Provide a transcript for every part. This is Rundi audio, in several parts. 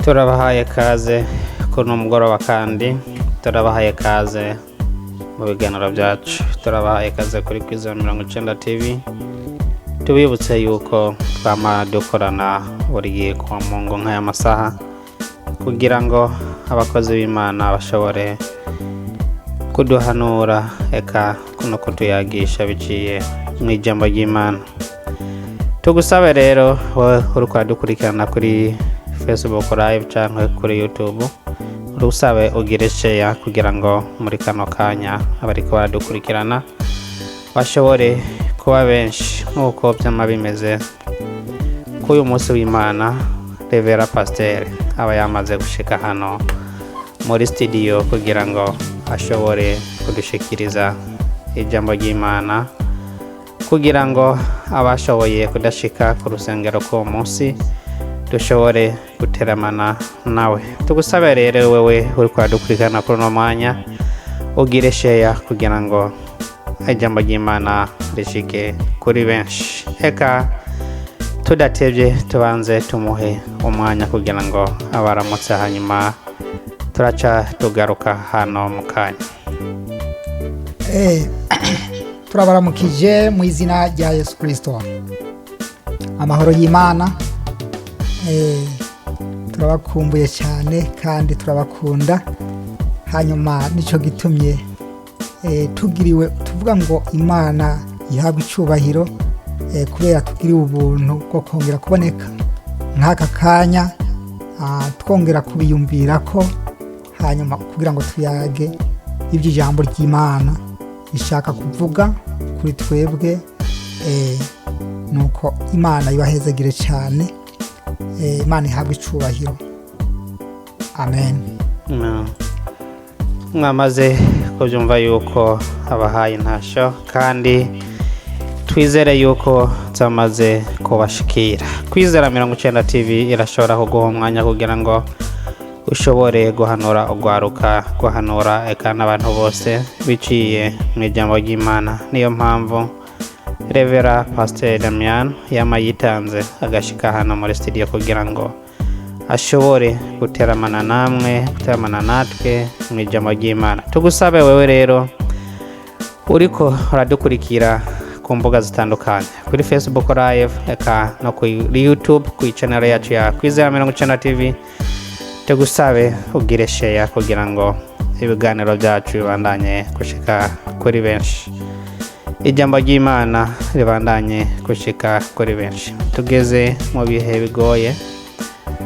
Turabahaye kaze kuri uno mugoroba, kandi turabahaye kaze mu biganiro byacu. Turabahaye kaze kuri Kwizera 90 TV. Tubibutse yuko twama dukorana buri gihe kwa Mungu nk'aya masaha kugira ngo abakozi b'Imana bashobore kuduhanura eka no kutuyagisha biciye mu ijambo ry'Imana. Tugusabe rero wowe uriko uradukurikirana kuri Facebook Live cyangwa kuri YouTube, urusabe ugire share kugira ngo muri kano kanya abariko baradukurikirana bashobore kuba benshi nk'uko byama bimeze. Kuri uyu munsi w'Imana, Reverend Pasiteri aba yamaze gushika hano muri studio kugira ngo ashobore kudushikiriza ijambo ry'Imana, kugira ngo abashoboye kudashika ku rusengero k'uwo munsi dushobore guteramana nawe. Tugusabe rero wewe uri kudukurikirana kuri uno mwanya, ugire share kugira ngo ijambo ry'Imana rishike kuri benshi. Eka tudatebye, tubanze tumuhe umwanya kugira ngo abaramutse, hanyuma turaca tugaruka hano mu kanya. Turabaramukije mu izina rya Yesu Kirisito. Amahoro y'Imana. Turabakumbuye cyane kandi turabakunda. Hanyuma nicyo gitumye tugiriwe tuvuga ngo Imana ihabwe icyubahiro, kubera tugiriwe ubuntu bwo kongera kuboneka nk'aka kanya, twongera kubiyumvira ko hanyuma kugira ngo tuyage iby'ijambo ry'Imana rishaka kuvuga kuri twebwe. Nuko Imana ibahezagire cyane. Imana ihabwe icubahiro. Amen. Mwamaze kubyumva yuko abahaye intasho, kandi twizere yuko zamaze kubashikira. Kwizera 90 TV irashobora kuguha umwanya kugira ngo ushobore guhanura ugwaruka, guhanura eka n'abantu bose biciye mu ijambo ry'Imana. Niyo mpamvu Reverend Pasiteri Damian yama yitanze agashika hano muri studio kugira ngo ashobore guteramana namwe, guteramana natwe mu ijambo ry'Imana. Tugusabe wewe rero uriko uradukurikira ku mbuga zitandukanye, kuri Facebook Live eka no kuri YouTube, ku channel yacu ya Kwizera 90 TV, tugusabe ugire share kugira ngo ibiganiro byacu bibandanye gushika kuri benshi, ijambo ry'Imana ribandanye gushika kuri benshi. Tugeze mu bihe bigoye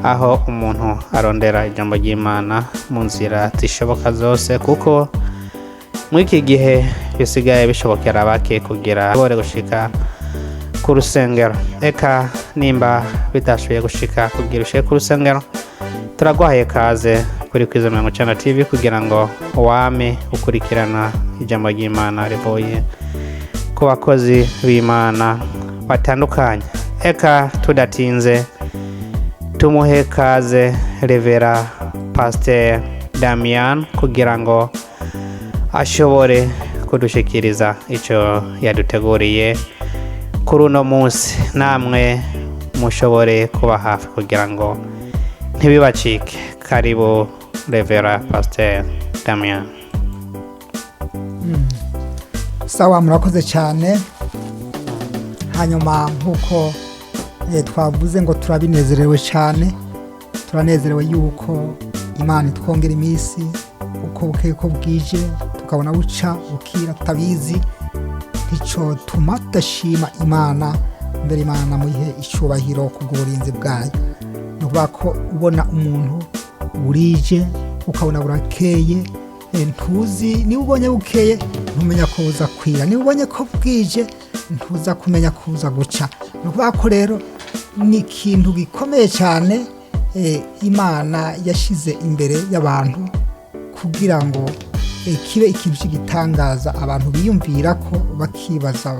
aho umuntu arondera ijambo ry'Imana mu nzira zishoboka zose, kuko muri iki gihe bisigaye bishobokera bake kugira bashobore gushika ku rusengero. Eka nimba bitashoboye gushika kugira ushike ku rusengero, turaguhaye kaze kuri Kwiza 90 TV kugira ngo wame ukurikirana ijambo ry'Imana rivuye ku bakozi b'Imana batandukanye. Eka tudatinze, tumuhe kaze Reverend Pasiteri Damian kugira ngo ashobore kudushikiriza icyo yaduteguriye kuri uno munsi, namwe mushobore kuba hafi kugira ngo ntibibacike. Karibu, Reverend Pasiteri Damian. Sawa, murakoze cyane. Hanyuma nk'uko twavuze ngo turabinezerewe cyane, turanezerewe yuko Imana itwongera iminsi uko bukeye uko bwije, tukabona buca bukira tutabizi. Icyo tuma tudashima Imana mbere, Imana muyihe icyubahiro kubw'uburinzi bwayo. Ni ukuvuga ko ubona umuntu burije, ukabona burakeye, ntuzi niba ubonye bukeye ntumenya ko buza kwira, niba ubonye ko bwije ntuza kumenya ko buza guca. Ni ukuvuga ko rero ni ikintu gikomeye cyane, Imana yashyize imbere y'abantu kugira ngo kibe ikintu cy'igitangaza abantu biyumvira ko bakibaza,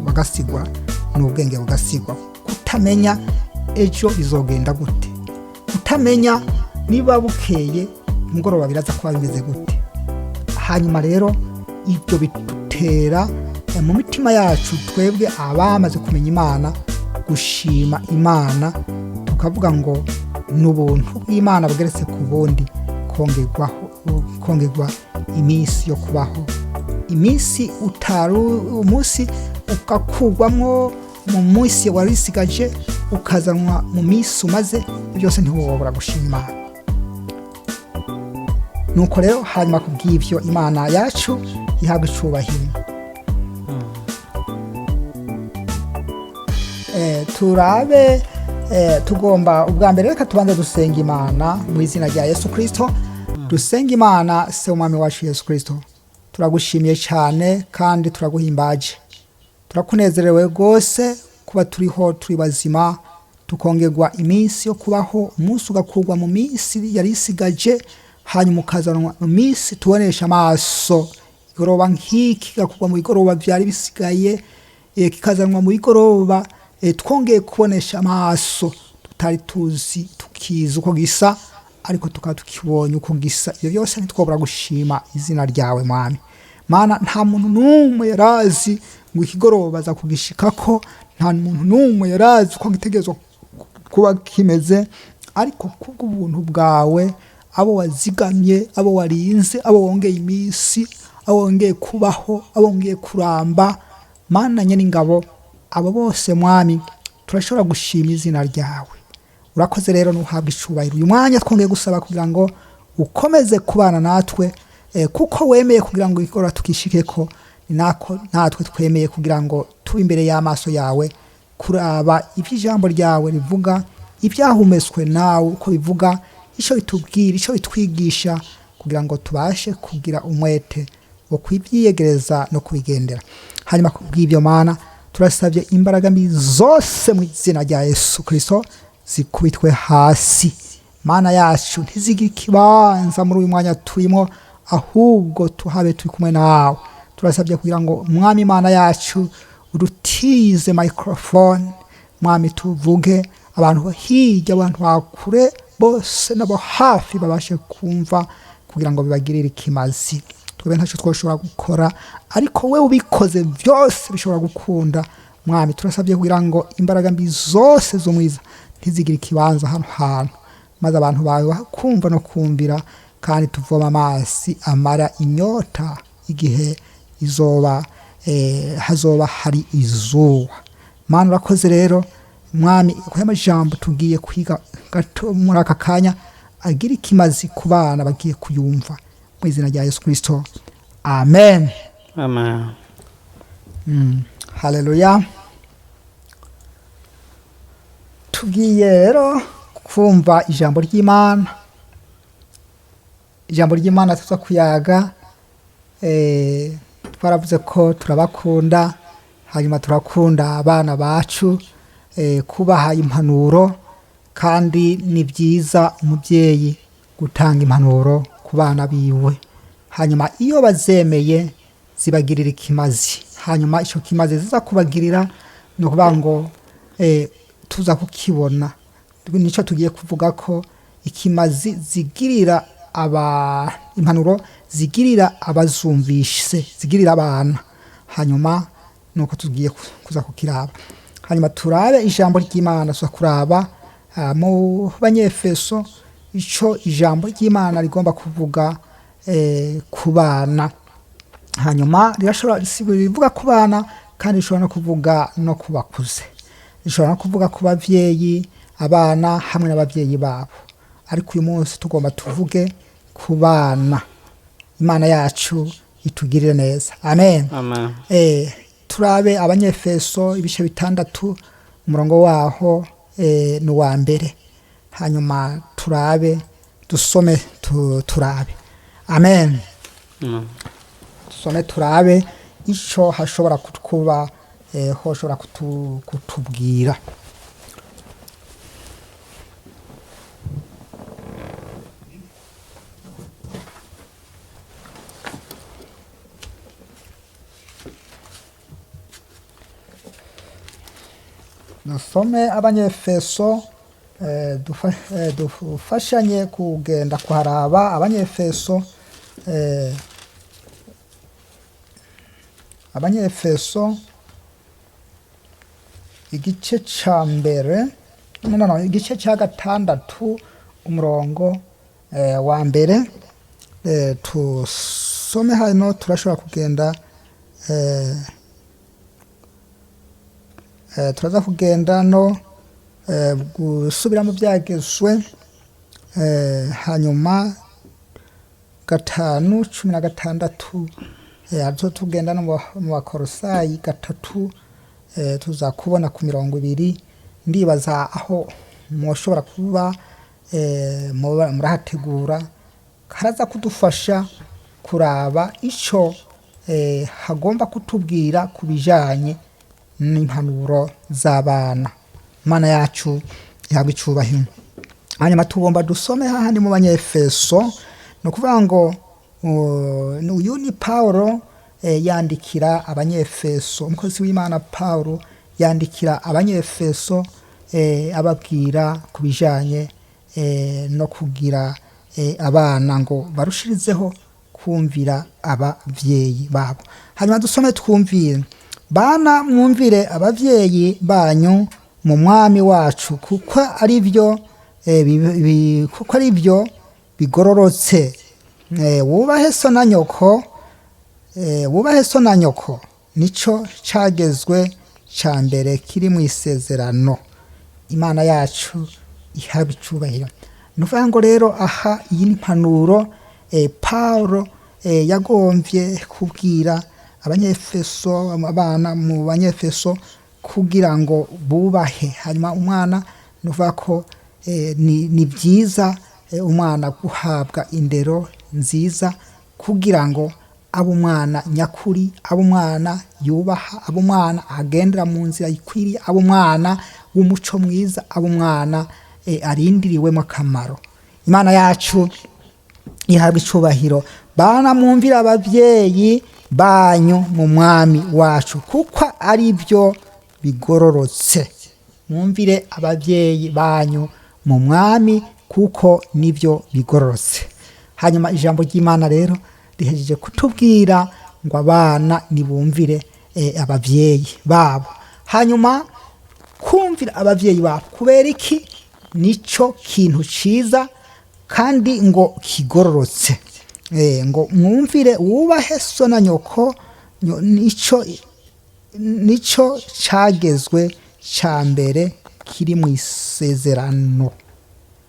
bagasigwa n'ubwenge, bugasigwa kutamenya ejo bizogenda gute, kutamenya niba bukeye mugoroba biraza kuba bimeze gute. Hanyuma rero ibyo bidutera mu mitima yacu twebwe abamaze kumenya Imana gushima Imana, tukavuga ngo Ni ubuntu bw'Imana bugeretse ku bundi, kongerwaho, kongerwa iminsi yo kubaho, iminsi utari umunsi ugakurwamwo mu munsi wari usigaje, ukazanwa mu minsi umaze, byose ntiwobora gushima Imana. Nuko rero hanyuma kubw'ibyo Imana yacu ihabwa icubahiro. Turabe, tugomba ubwa mbere reka tubanze dusenga Imana mu izina rya Yesu Kristo. Dusenga Imana se umwami wacu Yesu Kristo. Turagushimiye cyane kandi turaguhimbaje, turakunezerewe rwose kuba turiho, turi bazima, tukongerwa iminsi yo kubaho, umunsi ugakurwa mu minsi yari isigaje, hanyuma ukazanwa mu minsi tubonesha amaso. Igoroba nk'iki kigakurwa mu bigoroba byari bisigaye, kikazanwa mu bigoroba twongeye kubonesha amaso, tutari tuzi tukizi uko gisa, ariko tukaba tukibonye uko gisa. Ibyo byose ntitwobora gushima izina ryawe, Mwami Mana. Nta muntu n'umwe yarazi ngo ikigoroba aza kugishikako, nta muntu n'umwe yarazi uko gitegerezwa kuba kimeze, ariko kubw'ubuntu bwawe, abo wazigamye, abo warinze, abo wongeye iminsi, abo wongeye kubaho, abo wongeye kuramba, Mana nyen'ingabo, abo bose Mwami turashobora gushima izina ryawe. Urakoze rero, nuhabwa icubahiro. Uyu mwanya twongeye gusaba kugira ngo ukomeze kubana natwe, kuko wemeye kugira ngo ikora tukishikeko, ni nako natwe twemeye kugira ngo tube imbere y'amaso yawe, kuraba ibyo ijambo ryawe rivuga, ibyahumetswe nawe uko bivuga, icyo bitubwira, icyo bitwigisha, kugira ngo tubashe kugira umwete wo kubyiyegereza no kubigendera. Hanyuma kubw'ibyo Mana, turasabye imbaraga mbi zose mu izina rya Yesu Kristo zikubitwe hasi. Mana yacu, ntizigire ikibanza muri uyu mwanya turimo, ahubwo tuhabe turi kumwe nawe. Turasabye kugira ngo Mwami Imana yacu udutize microphone, Mwami, tuvuge, abantu bo hirya, abantu ba kure bose n'abo hafi babashe kumva, kugira ngo bibagirire ikimazi. Twebwe ntacyo twashobora gukora, ariko we ubikoze byose bishobora gukunda. Mwami, turasabye kugira ngo imbaraga mbi zose z'umwiza ntizigire ikibanza hano hantu, maze abantu bawe kumva no kumvira, kandi tuvoma amazi amara inyota igihe izoba hazoba hari izuba. Mana, urakoze rero Mwami, kuko amajambo tugiye kwiga gato muri aka kanya agira ikimazi ku bana bagiye kuyumva, mu izina rya Yesu Kristo, amen. Amen. Haleluya. Tugiye rero kumva ijambo ry'Imana. Ijambo ry'Imana tuza kuyaga, twaravuze ko turabakunda, hanyuma turakunda abana bacu, kubaha impanuro, kandi ni byiza umubyeyi gutanga impanuro ku bana biwe, hanyuma iyo bazemeye zibagirira ikimazi. Hanyuma icyo kimazi ziza kubagirira ni ukuvuga ngo tuza kukibona, nicyo tugiye kuvuga ko ikimazi zigirira aba, impanuro zigirira abazumvise, zigirira abana. Hanyuma nuko tugiye kuza kukiraba, hanyuma turabe ijambo ry'Imana. Tuza kuraba mu Banyefeso ico ijambo ry'Imana rigomba kuvuga ku bana. Hanyuma rirashobora rivuga ku bana, kandi rishobora no kuvuga no ku bakuze, rishobora no kuvuga ku bavyeyi, abana hamwe n'abavyeyi babo, ariko uyu munsi tugomba tuvuge ku bana. Imana yacu itugirire neza, amen. Amen. Turabe Abanyefeso ibice 6, umurongo waho ni uwa mbere, hanyuma turabe, dusome turabe, amen. Dusome turabe ico hashobora kuba hoshobora kutubwira. Dusome Abanyefeso, dufashanye kugenda kuharaba Abanyefeso, Abanyefeso igice ca mbere. no, no, no, igice cya gatandatu umurongo wa mbere. Tusome hano, turashobora kugenda turaza kugenda no gusubira mu byagezwe. Hanyuma 5:16, arizo tugenda no mu Bakorosayi 3, tuza kubona ku 20. Ndibaza aho mushobora kuba murahategura, karaza kudufasha kuraba ico hagomba kutubwira ku bijanye n'impanuro z'abana. Imana yacu ihabwa icubahiro. Hanyuma tugomba dusome hahandi mu Banyefeso. Ni ukuvuga ngo uyu ni Paulo yandikira Abanyefeso, umukozi w'Imana Paulo yandikira Abanyefeso, ababwira ku bijanye no kugira abana ngo barushirizeho kumvira abavyeyi babo. Hanyuma dusome twumvire: bana, mwumvire abavyeyi banyu mu Mwami wacu, kuko ari byo kuko ari byo bigororotse. Wubahe so na nyoko, wubahe so na nyoko, nico cagezwe ca mbere kiri mu isezerano. Imana yacu ihabwa icubahiro. Ni ukuvuga ngo rero aha iyi ni impanuro Paulo yagomvye kubwira Abanyefeso, abana mu Banyefeso, kugira ngo bubahe. Hanyuma umwana, ni ukuvuga ko ni byiza umwana guhabwa indero nziza kugira ngo abe umwana nyakuri, abe umwana yubaha, abe umwana agendera mu nzira ikwiriye, abe umwana w'umuco mwiza, abe umwana arindiriwemo akamaro. Imana yacu ihabwa icubahiro. Bana, mwumvire abavyeyi banyu mu Mwami wacu, kuko ari byo bigororotse. Mwumvire abavyeyi banyu mu Mwami, kuko nibyo bigororotse. Hanyuma ijambo ry'Imana rero rihejeje kutubwira ngo abana nibumvire abavyeyi babo. Hanyuma kumvira abavyeyi babo kubera iki? Nico kintu ciza kandi ngo kigororotse. Ngo mwumvire, wubahe so na nyoko, nico cagezwe ca mbere kiri mu isezerano.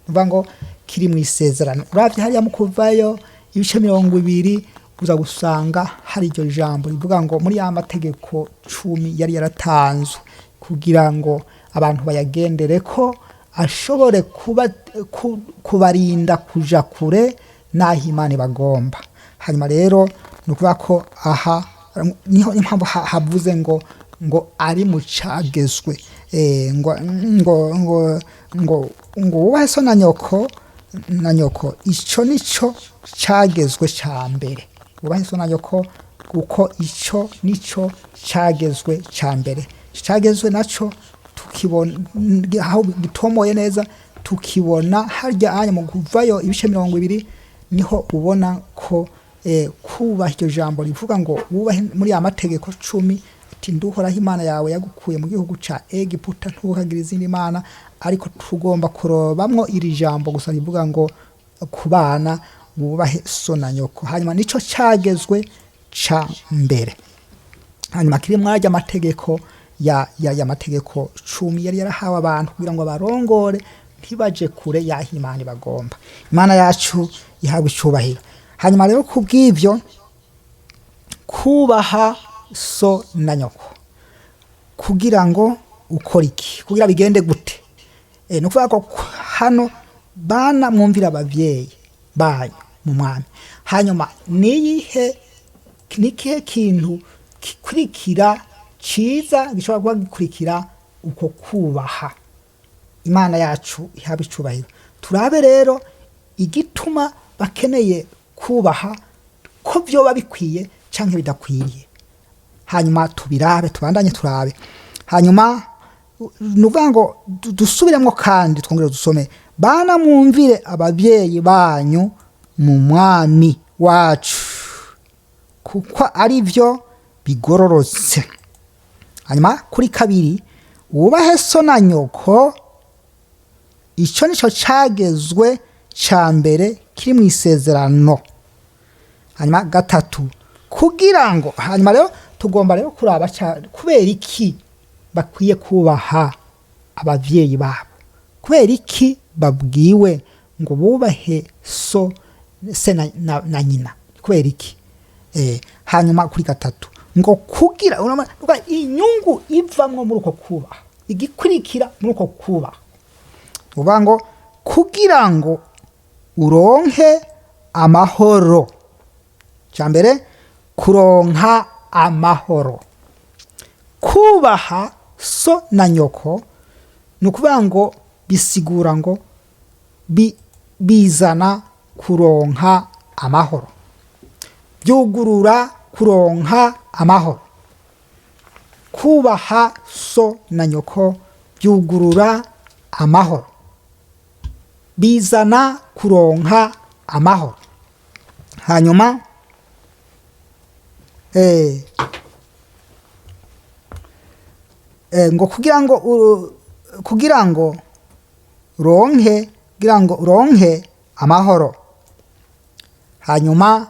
Uvuga ngo kiri mu isezerano. Uravye hariya mu Kuvayo ibice 20, uza gusanga hari iryo jambo rivuga ngo muri ya mategeko 10 yari yaratanzwe kugira ngo abantu bayagendere ko ashobore kubarinda kuja kure n'aho Imana ibagomba. Hanyuma rero ni ukuvuga ko aha niho impamvu havuze ngo ari mu cagezwe, ngo wubahe so na nyoko, ico nico cagezwe ca mbere. Wubahe so na nyoko kuko ico nico cagezwe ca mbere. Cagezwe naco tukibona aho gitomoye neza, tukibona harya anya mu Kuvayo ibice 20, niho ubona ko kubaha iryo jambo rivuga ngo wubahe muri ya mategeko 10, ati nduhoraho Imana yawe yagukuye mu gihugu ca Egiputa, ntukagire izindi mana. Ariko tugomba kurobamwo iri jambo gusa rivuga ngo ku bana wubahe so na nyoko. Hanyuma nico cagezwe ca mbere, hanyuma kiri mwajya amategeko ya mategeko 10 yari yarahawe abantu kugira ngo abarongore ntibaje kure y'aho Imana ibagomba. Imana yacu ihabwa icubahiro. Hanyuma rero kubw'ivyo kubaha so na nyoko kugira ngo ukore iki, kugira bigende gute? Ni ukuvuga ko hano bana mwumvira abavyeyi banyu mu Mwami. Hanyuma niyihe, nikihe kintu gikurikira ciza gishobora kuba gikurikira uko kubaha? Imana yacu ihabwa icubahiro. Turabe rero igituma bakeneye kubaha, ko vyoba bikwiye canke bidakwiriye. Hanyuma tubirabe, tubandanye turabe. Hanyuma ni ukuvuga ngo dusubiremwo kandi twongere dusome: bana, mwumvire abavyeyi banyu mu Mwami wacu, kuko ari byo bigororotse. Hanyuma kuri kabiri, wubahe so na nyoko. Icyo nicyo cyagezwe cya mbere kiri mu isezerano. Hanyuma gatatu, kugira ngo, hanyuma rero tugomba rero kuraba kubera iki bakwiye kubaha ababyeyi babo, kubera iki babwiwe ngo bubahe so se na nyina, kubera iki? Hanyuma kuri gatatu ngo kugira urabona, inyungu ivamwo muri uko kubaha, igikurikira muri uko kubaha, uvuga ngo kugira ngo uronke amahoro. Cya mbere, kuronka amahoro. Kubaha so na nyoko ni ukuvuga ngo bisigura ngo bizana kuronka amahoro, byugurura kuronka amahoro. Kubaha so na nyoko byugurura amahoro, bizana kuronka amahoro. Hanyuma ngo kugira ngo uronke, kugira ngo uronke amahoro. Hanyuma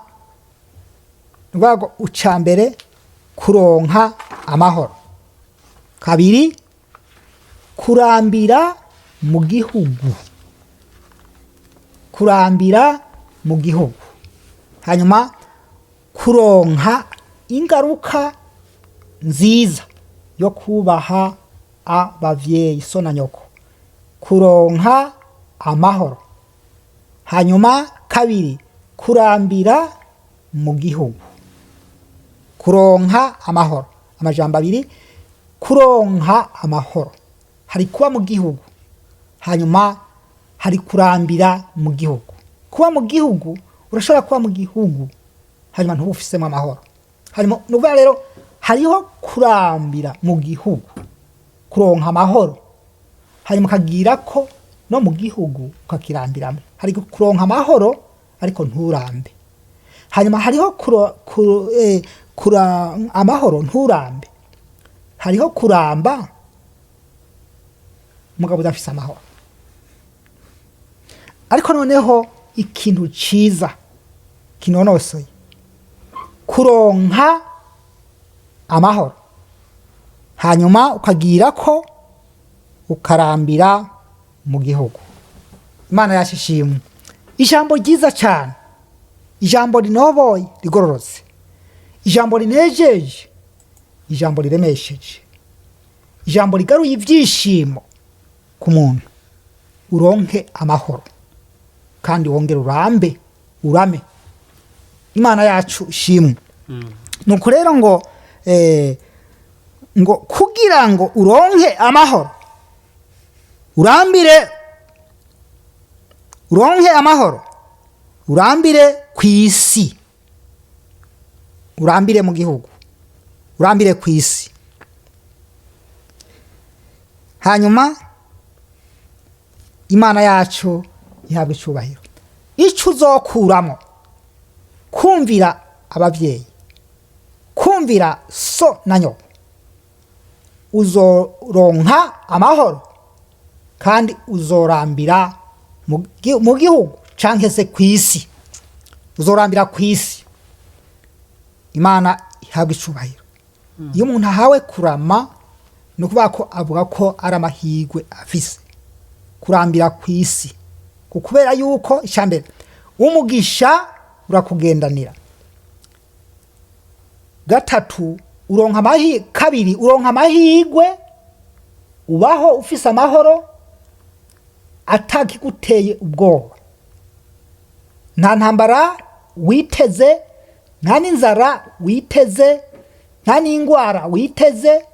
ni ukuvuga ngo uca mbere kuronka amahoro, kabiri kurambira mu gihugu, kurambira mu gihugu. Hanyuma kuronka ingaruka nziza yo kubaha abavyeyi so na nyoko, kuronka amahoro. Hanyuma kabiri kurambira mu gihugu, kuronka amahoro. Amajambo abiri, kuronka amahoro, hari kuba mu gihugu, hanyuma hari kurambira mu gihugu. Kuba mu gihugu, urashobora kuba mu gihugu hanyuma ntube ufisemo amahoro. Hanyuma ni ukuvuga rero hariho kurambira mu gihugu, kuronka amahoro, hanyuma ukagira ko no mu gihugu ukakirambiramo. Hari kuronka amahoro ariko nturambe. Hanyuma hariho amahoro nturambe, hariho kuramba mugabo udafise amahoro. Ariko noneho ikintu ciza kinonosoye, kuronka amahoro hanyuma ukagira ko ukarambira mu gihugu. Imana yacu ishimwe. Ijambo ryiza cyane, ijambo rinoboye rigororotse, ijambo rinejeje, ijambo riremesheje, ijambo rigaruye ibyishimo ku muntu. Uronke amahoro kandi wongere urambe, urame. Imana yacu ishimwe. Nuko rero ngo ngo kugira ngo uronke amahoro urambire, uronke amahoro urambire ku isi, urambire mu gihugu, urambire ku isi. Hanyuma Imana yacu ihabwa icyubahiro. Icyo uzokuramo kumvira ababyeyi, kumvira so na nyoko, uzoronka amahoro kandi uzorambira mu gihugu canke se ku isi, uzorambira ku isi. Imana ihabwa icubahiro. Iyo umuntu ahawe kurama, ni ukuvuga ko avuga ko ari amahirwe afise kurambira ku isi, kubera yuko icya mbere umugisha urakugendanira. Gatatu, uronka amahirwe. Kabiri, uronka amahirwe, ubaho ufise amahoro atakiguteye ubwoba, nta ntambara witeze, nta n'inzara witeze, nta n'indwara witeze.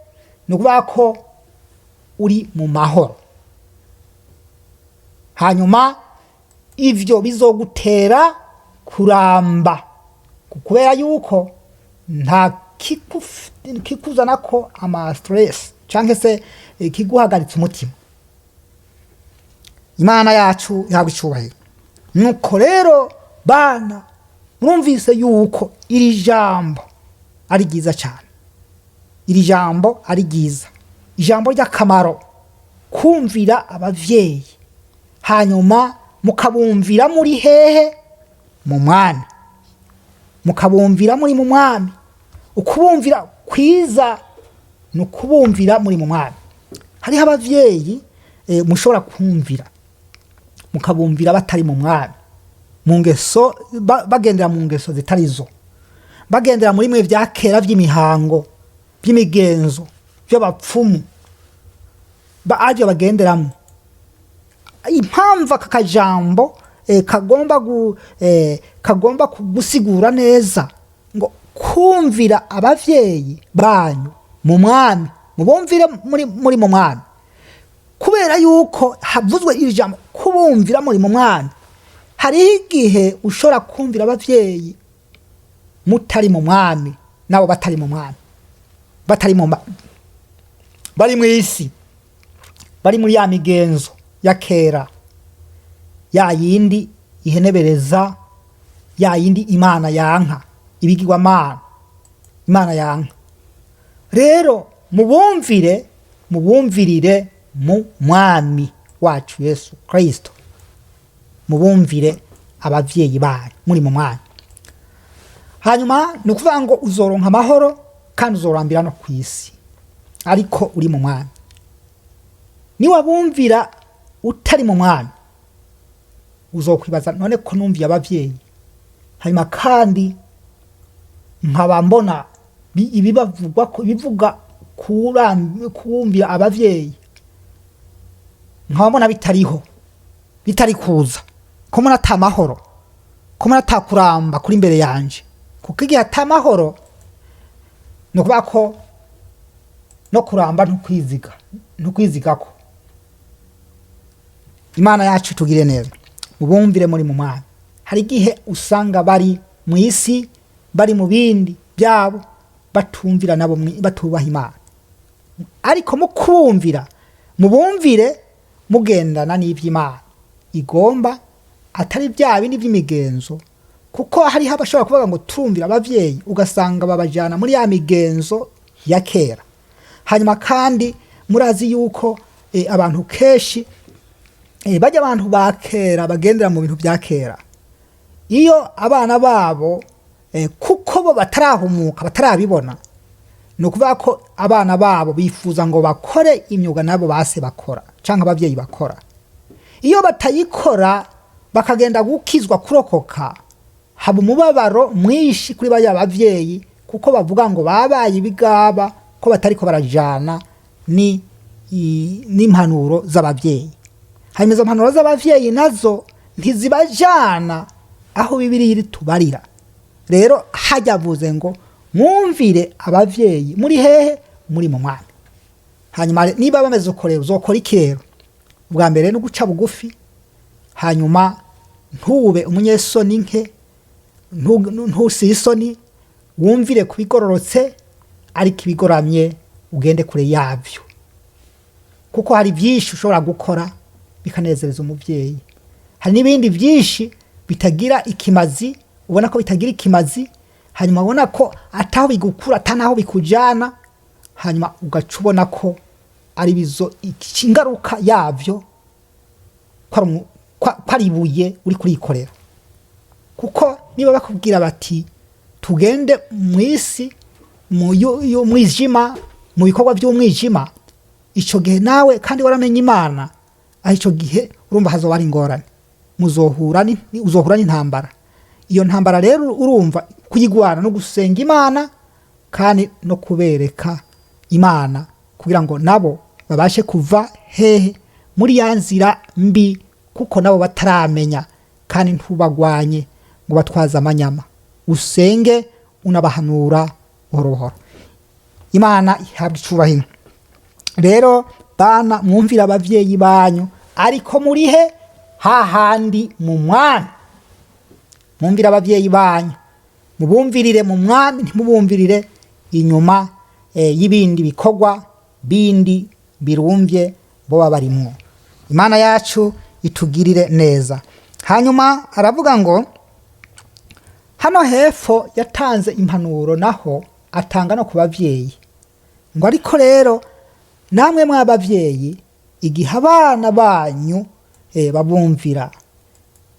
Ni ukuvuga ko uri mu mahoro. Hanyuma ivyo bizogutera kuramba, kubera yuko nta kikuzana ko ama stress canke se kiguhagaritse umutima. Imana yacu ihabwa icubahiro. Nuko rero bana, murumvise yuko iri jambo ari ryiza cyane, iri jambo ari ryiza, ijambo ry'akamaro, kumvira abavyeyi. Hanyuma mukabumvira muri hehe? Mu Mwami. Mukabumvira muri mu Mwami. Ukubumvira kwiza ni ukubumvira muri mu Mwami. Hariho abavyeyi mushobora kumvira, mukabumvira batari mu Mwami, mu ngeso bagendera mu ngeso zitari zo, bagendera muri mwe vya kera vy'imihango, by'imigenzo, by'abapfumu, arivyo bagenderamo. Impamvu aka kajambo kagomba gusigura neza ngo kumvira abavyeyi banyu mu Mwami, mubumvire muri mu Mwami, kubera yuko havuzwe iri jambo kubumvira muri mu Mwami. Hariho igihe ushobora kumvira abavyeyi mutari mu Mwami, nabo batari mu Mwami, batari mu bari mu isi, bari muri ya migenzo ya kera, ya yindi ihenebereza, ya yindi Imana yanka, ibigirwamana Imana yanka. Rero mubumvire, mubumvirire mu Mwami wacu Yesu Kristo. Mubumvire abavyeyi banyu muri mu Mwami. Hanyuma ni ukuvuga ngo uzoronka amahoro kandi uzorambira no ku isi, ariko uri mu Mwami. Niwabumvira utari mu Mwami, uzokwibaza none ko numviye abavyeyi, hanyuma kandi nkaba mbona ibibavugwa ko ibivuga kumvira abavyeyi, nkaba mbona bitariho, bitari kuza, ko mbona ata mahoro, ko mbona ata kuramba kuri imbere yanje. Kuko igihe ata mahoro, ni ukuvuga ko no kuramba ntukwizigako. Imana yacu tugire neza, mubumvire muri mu Mwami. Hari igihe usanga bari mu isi, bari mu bindi byabo, batumvira nabo batubaha Imana. Ariko mukumvira, mubumvire mugendana n'ivy'Imana igomba, atari bya bindi by'imigenzo. Kuko hariho abashobora kuvuga ngo turumvira abavyeyi, ugasanga babajana muri ya migenzo ya kera. Hanyuma kandi murazi yuko abantu kenshi bajya abantu ba kera bagendera mu bintu bya kera, iyo abana babo kuko bo batarahumuka, batarabibona, ni ukuvuga ko abana babo bifuza ngo bakore imyuga nabo base bakora canke abavyeyi bakora. Iyo batayikora bakagenda gukizwa kurokoka, haba umubabaro mwinshi kuri bariya bavyeyi, kuko bavuga ngo babaye ibigaba, ko batariko barajana n'impanuro z'abavyeyi. Hanyuma izo mpanuro z'abavyeyi nazo ntizibajana aho Bibiliya iri tubarira. Rero hajya avuze ngo mwumvire abavyeyi muri hehe? Muri mu Mwami. Hanyuma niba bameze uko rero, uzokora iki rero? Ubwa mbere ni uguca bugufi, hanyuma ntube umunyesoni nke, ntusige isoni, wumvire kubigororotse, ariko ibigoramye ugende kure yabyo. Kuko hari byinshi ushobora gukora bikanezereza umuvyeyi, hari n'ibindi byinshi bitagira ikimazi, ubona ko bitagira ikimazi, hanyuma ubona ko ataho bigukura, ata naho bikujana, hanyuma ugaca ubona ko ari bizo ingaruka yavyo, ko ari ibuye uri kurikorera. Kuko niba bakubwira bati tugende mu isi, mu y'umwijima, mu bikorwa by'umwijima, ico gihe nawe kandi waramenye Imana, aho ico gihe urumva hazoba ari ingorane, uzohura n'intambara. Iyo ntambara rero urumva kuyigwana no gusenga Imana, kandi no kubereka Imana, kugira ngo nabo babashe kuva hehe muri ya nzira mbi, kuko nabo bataramenya. Kandi ntubagwanye ngo batwaze amanyama, usenge unabahanura buhoro buhoro. Imana ihabwa icubahiro. Rero bana, mwumvira abavyeyi banyu, ariko murihe? Hahandi mu Mwami. Mwumvira abavyeyi banyu, mubumvirire mu Mwami, ntimubumvirire inyuma y'ibindi bikorwa bindi birumvye bo barimwo. Imana yacu itugirire neza. Hanyuma aravuga ngo hano hepfo yatanze impanuro, naho atanga no ku bavyeyi, ngo ariko rero namwe mw'abavyeyi, igihe abana banyu Babumvira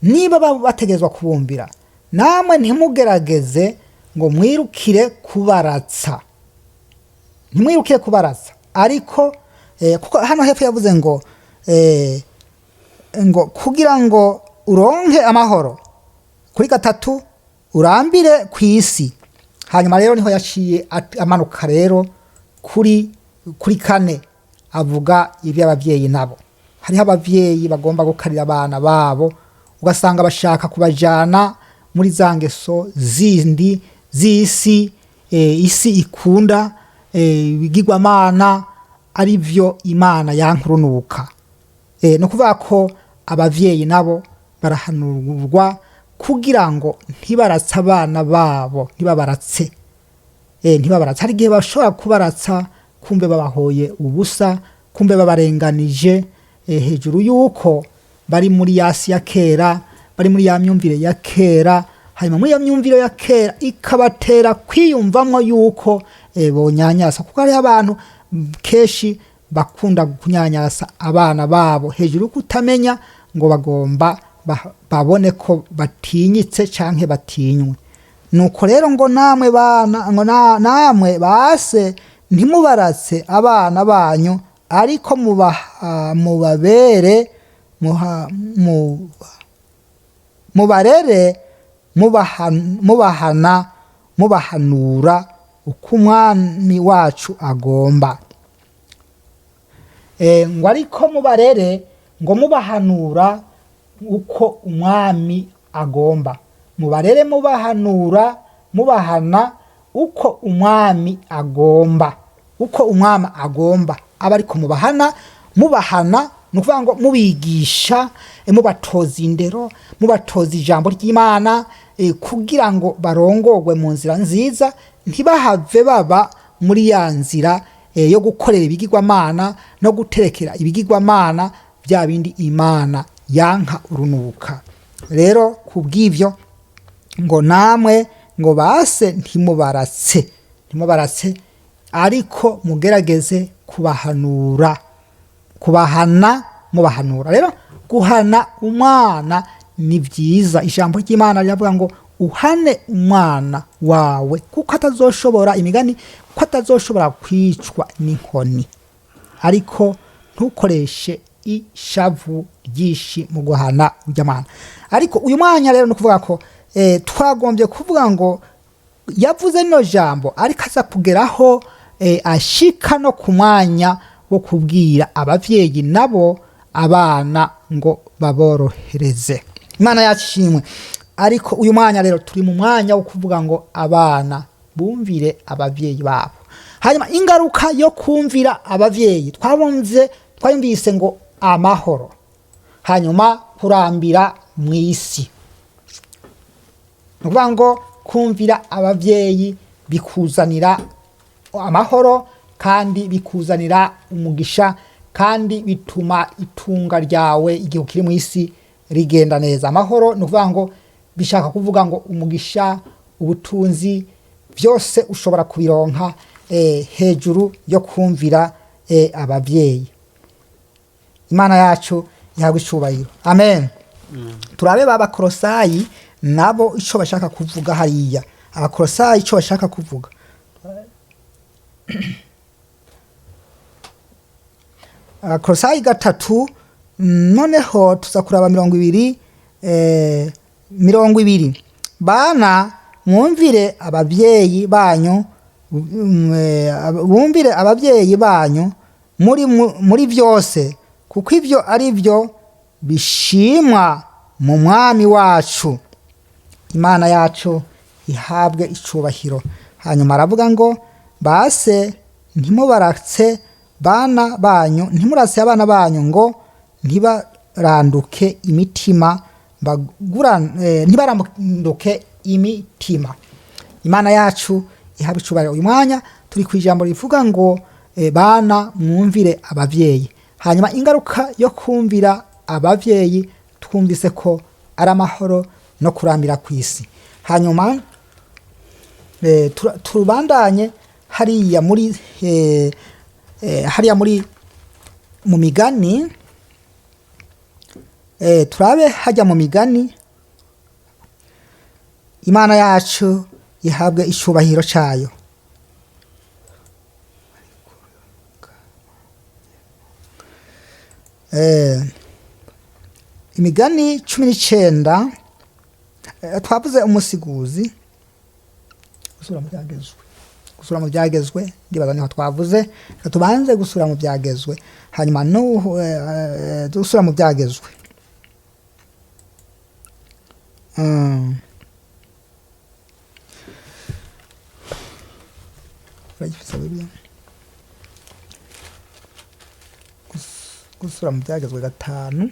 niba bategerezwa kubumvira, namwe ntimugerageze ngo mwirukire kubaratsa, ntimwirukire kubaratsa. Ariko kuko hano hepfo yavuze ngo ngo kugira ngo uronke amahoro kuri gatatu urambire ku isi. Hanyuma rero niho yaciye amanuka rero kuri kane, avuga iby'ababyeyi nabo. Hariho ababyeyi bagomba gukarira abana babo, ugasanga bashaka kubajana muri za ngeso zindi z'isi, isi ikunda ibigirwamana, ari byo Imana yankurunuka. Ni ukuvuga ko ababyeyi nabo barahanurwa kugira ngo ntibaratse abana babo, ntibabaratse. Ntibabaratse. Hari igihe bashobora kubaratsa, kumbe babahoye ubusa, kumbe babarenganije, hejuru y'uko bari muri ya si ya kera, bari muri ya myumvire ya kera. Hanyuma muri iyo myumvire ya kera ikabatera kwiyumvamwo yuko bonyanyasa, kuko hariho abantu kenshi bakunda kunyanyasa abana babo hejuru yo kutamenya, ngo bagomba babone ko batinyitse canke batinywe. Nuko rero ngo namwe bana, ngo namwe base, ntimubaratse abana banyu, ariko mubabere mubarere mubahana mubahanura uko Umwami wacu agomba. Ngo ariko mubarere ngo mubahanura uko Umwami agomba, mubarere mubahanura mubahana uko Umwami agomba, uko Umwami agomba aba ariko mubahana mubahana. Ni ukuvuga ngo mubigisha, mubatoza indero, mubatoza ijambo ry'Imana, kugira ngo barongorwe mu nzira nziza, ntibahave baba muri ya nzira yo gukorera ibigirwamana no guterekera ibigirwamana, bya bindi Imana yanka urunuka. Rero kubw'ibyo ngo namwe ngo base ntimubaratse, ntimubaratse, ariko mugerageze kubahanura, kubahana mubahanura. Rero guhana umwana ni byiza. Ijambo ry'Imana riravuga ngo uhane umwana wawe kuko atazoshobora, imigani, ko atazoshobora kwicwa n'inkoni. Ariko ntukoreshe ishavu ryinshi mu guhana urya mwana. Ariko uyu mwanya rero ni ukuvuga ko twagombye kuvuga ngo yavuze rino jambo, ariko aza kugeraho ashika no ku mwanya wo kubwira abavyeyi nabo abana ngo baborohereze. Imana yashimwe. Ariko uyu mwanya rero turi mu mwanya wo kuvuga ngo abana bumvire abavyeyi babo. Hanyuma ingaruka yo kumvira abavyeyi twayumvise ngo amahoro, hanyuma kurambira mu isi. Ni ukuvuga ngo kumvira abavyeyi bikuzanira amahoro, kandi bikuzanira umugisha, kandi bituma itunga ryawe igihe ukiri mu isi rigenda neza. Amahoro ni ukuvuga ngo bishaka kuvuga ngo umugisha, ubutunzi, byose ushobora kubironka hejuru yo kumvira abavyeyi. Imana yacu ihabwe icubahiro, amen. Turabe b'Abakorosayi nabo ico bashaka kuvuga hariya. Abakorosayi ico bashaka kuvuga, Abakorosayi 3, noneho tuza kuraba 20, 20. Bana, mwumvire abavyeyi banyu, bumvire abavyeyi banyu muri byose, kuko ivyo ari byo bishimwa mu Mwami wacu. Imana yacu ihabwe icubahiro. Hanyuma aravuga ngo base ntimubaratse bana banyu, ntimuratse abana banyu ngo ntibaranduke imitima, ntibaranduke imitima. Imana yacu ihabwe icubahiro. Uyu mwanya turi ku ijambo rivuga ngo bana mwumvire abavyeyi. Hanyuma ingaruka yo kumvira abavyeyi twumvise ko ari amahoro no kurambira ku isi. Hanyuma tubandanye hariya muri hariya muri mu migani. Turabe hajya mu migani. Imana yacu ihabwe icubahiro cayo. Imigani 19, twavuze umusiguzi gusura mu byagezwe, gusura mu byagezwe, ndibaza niho twavuze. Reka tubanze gusura mu byagezwe, hanyuma nuhu dusura mu byagezwe. Uragifise Bibiliya? Gusura mu byagezwe 5.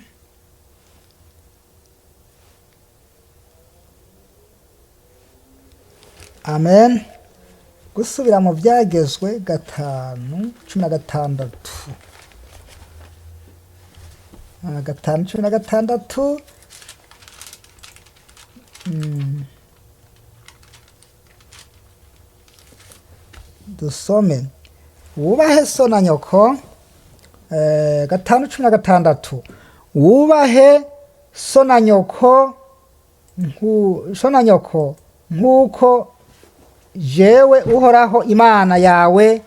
Amen. Gusubira mu byagezwe 5:16. 5:16. Dusome. Wubahe so na nyoko. 5:16. Wubahe so na nyoko, so na nyoko nk'uko jewe Uhoraho Imana yawe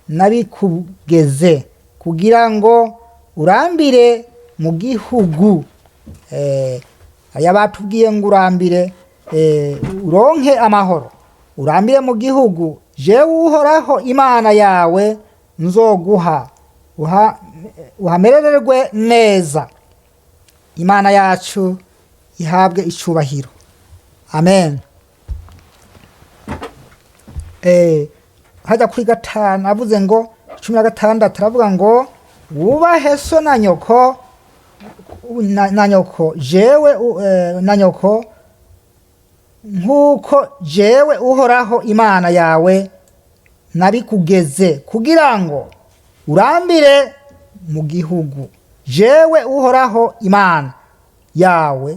nabikugeze, kugira ngo urambire mu gihugu. Aya batubwiye ngo urambire, uronke amahoro, urambire mu gihugu jewe Uhoraho Imana yawe nzoguha, uhamerererwe neza. Imana yacu ihabwe icubahiro. Amen. Hajya kuri 5 avuze ngo 16 aravuga ngo wubahe so na nyoko, na nyoko jewe na nyoko nk'uko jewe Uhoraho Imana yawe nabikugeze, kugira ngo urambire mu gihugu jewe Uhoraho Imana yawe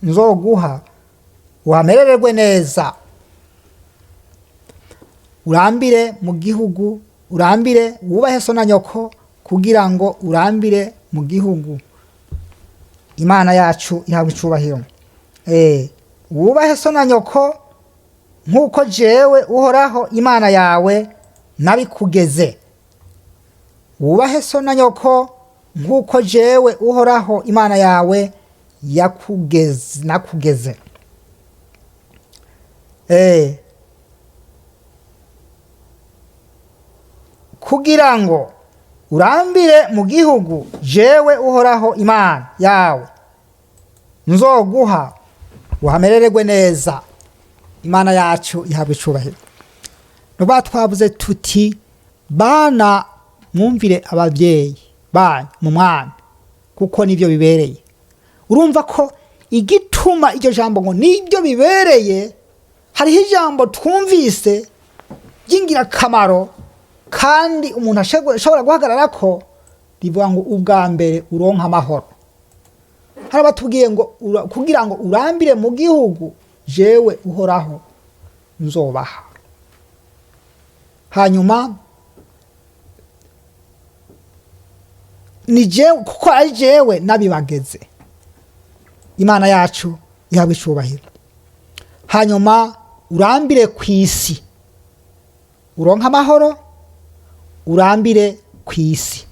nzoguha uhamerererwe neza. Urambire mu gihugu, urambire, wubahe so na nyoko kugira ngo urambire mu gihugu. Imana yacu ihabwe icubahiro. Wubahe so na nyoko nk'uko jewe Uhoraho Imana yawe nabikugeze. Wubahe so na nyoko nk'uko jewe Uhoraho Imana yawe nakugeze. Kugira ngo urambire mu gihugu jewe Uhoraho Imana yawe nzoguha, uhamerererwe neza. Imana yacu ihabwe icubahiro. Nuba twavuze tuti bana mwumvire abavyeyi banyu mu mwami, kuko nivyo bibereye. Urumva ko igituma iryo jambo ngo nibyo bibereye, hariho ijambo twumvise ry'ingirakamaro kandi umuntu ashobora guhagarara ko rivuga ngo ubwa mbere uronka amahoro. Hari abatubwiye ngo kugira ngo urambire mu gihugu jewe Uhoraho nzobaha. Hanyuma ni jewe, kuko ari jewe nabibageze. Imana yacu ihabwe icubahiro. Hanyuma urambire ku isi, uronka amahoro, urambire ku isi.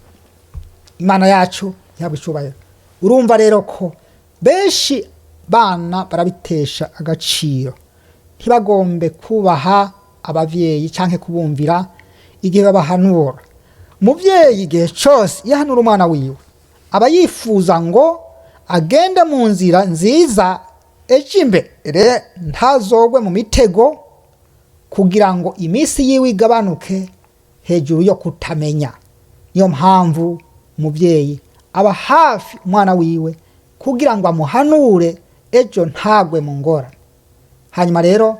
Imana yacu ihabwe icubahiro. Urumva rero ko benshi bana barabitesha agaciro, ntibagombe kubaha abavyeyi canke kubumvira igihe babahanura. Umuvyeyi igihe cose iyo ahanura umwana wiwe aba yifuza ngo agende mu nzira nziza ejo imbere ntazogwe mu mitego, kugira ngo iminsi yiwe igabanuke hejuru yo kutamenya. Niyo mpamvu umuvyeyi aba hafi umwana wiwe kugira ngo amuhanure ejo ntagwe mu ngorane. Hanyuma rero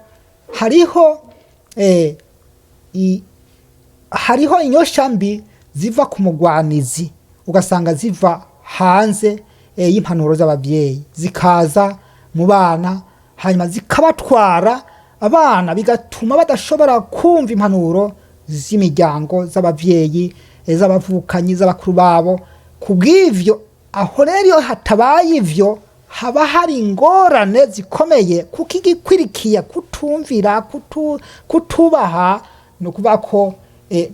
hariho inyosha mbi ziva ku mugwanizi, ugasanga ziva hanze y'impanuro z'abavyeyi, zikaza mu bana, hanyuma zikabatwara abana, bigatuma badashobora kumva impanuro z'imiryango, z'abavyeyi, z'abavukanyi, z'abakuru babo. Ku bw'ivyo, aho rero iyo hatabaye ivyo, haba hari ingorane zikomeye, kuko igikwirikiye kutumvira, kutubaha, ni ukuvuga ko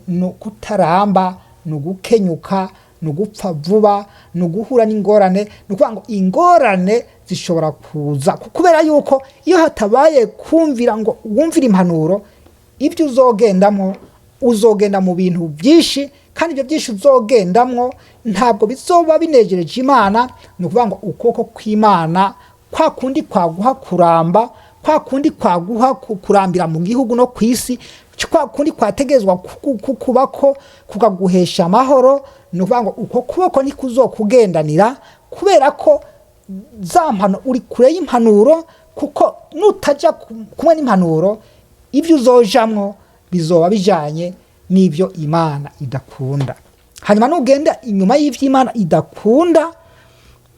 ni ukutaramba, ni ugukenyuka, ni ugupfa vuba, ni uguhura n'ingorane. Ni ukuvuga ngo ingorane zishobora kuza kubera yuko iyo hatabaye kumvira ngo wumvire impanuro, ibyo uzogendamo, uzogenda mu bintu byinshi, kandi ibyo byinshi uzogendamwo ntabwo bizoba binejereje Imana. Ni ukuvuga ngo ukuboko kw'Imana kwa kundi kwaguha kuramba, kwa kundi kwaguha kurambira mu gihugu no ku isi, kwa kundi kwategezwa kubako kukaguhesha amahoro, ni ukuvuga ngo uko kuboko ntikuzokugendanira, kubera ko za mpano uri kure y'impanuro. Kuko nutaja kumwe n'impanuro, ibyo uzojamwo bizoba bijanye n'ibyo Imana idakunda. Hanyuma nugenda inyuma y'ibyo Imana idakunda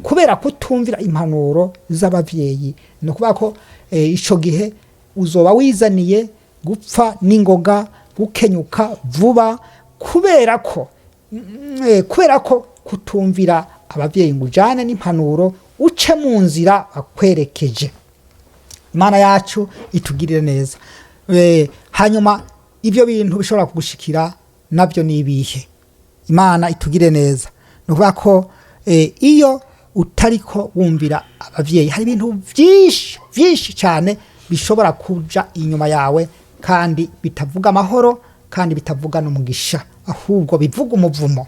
kubera kutumvira impanuro z'abavyeyi, ni ukuvuga ko ico gihe uzoba wizaniye gupfa n'ingoga, gukenyuka vuba, kubera ko kutumvira abavyeyi ngo ujane n'impanuro, uce mu nzira bakwerekeje. Imana yacu itugirire neza. Hanyuma ibyo bintu bishobora kugushikira nabyo ni ibihe? Imana itugire neza. Ni ukuvuga ko iyo utariko wumvira abavyeyi, hari ibintu byinshi byinshi cyane bishobora kuja inyuma yawe, kandi bitavuga amahoro, kandi bitavuga n'umugisha, ahubwo bivuga umuvumo.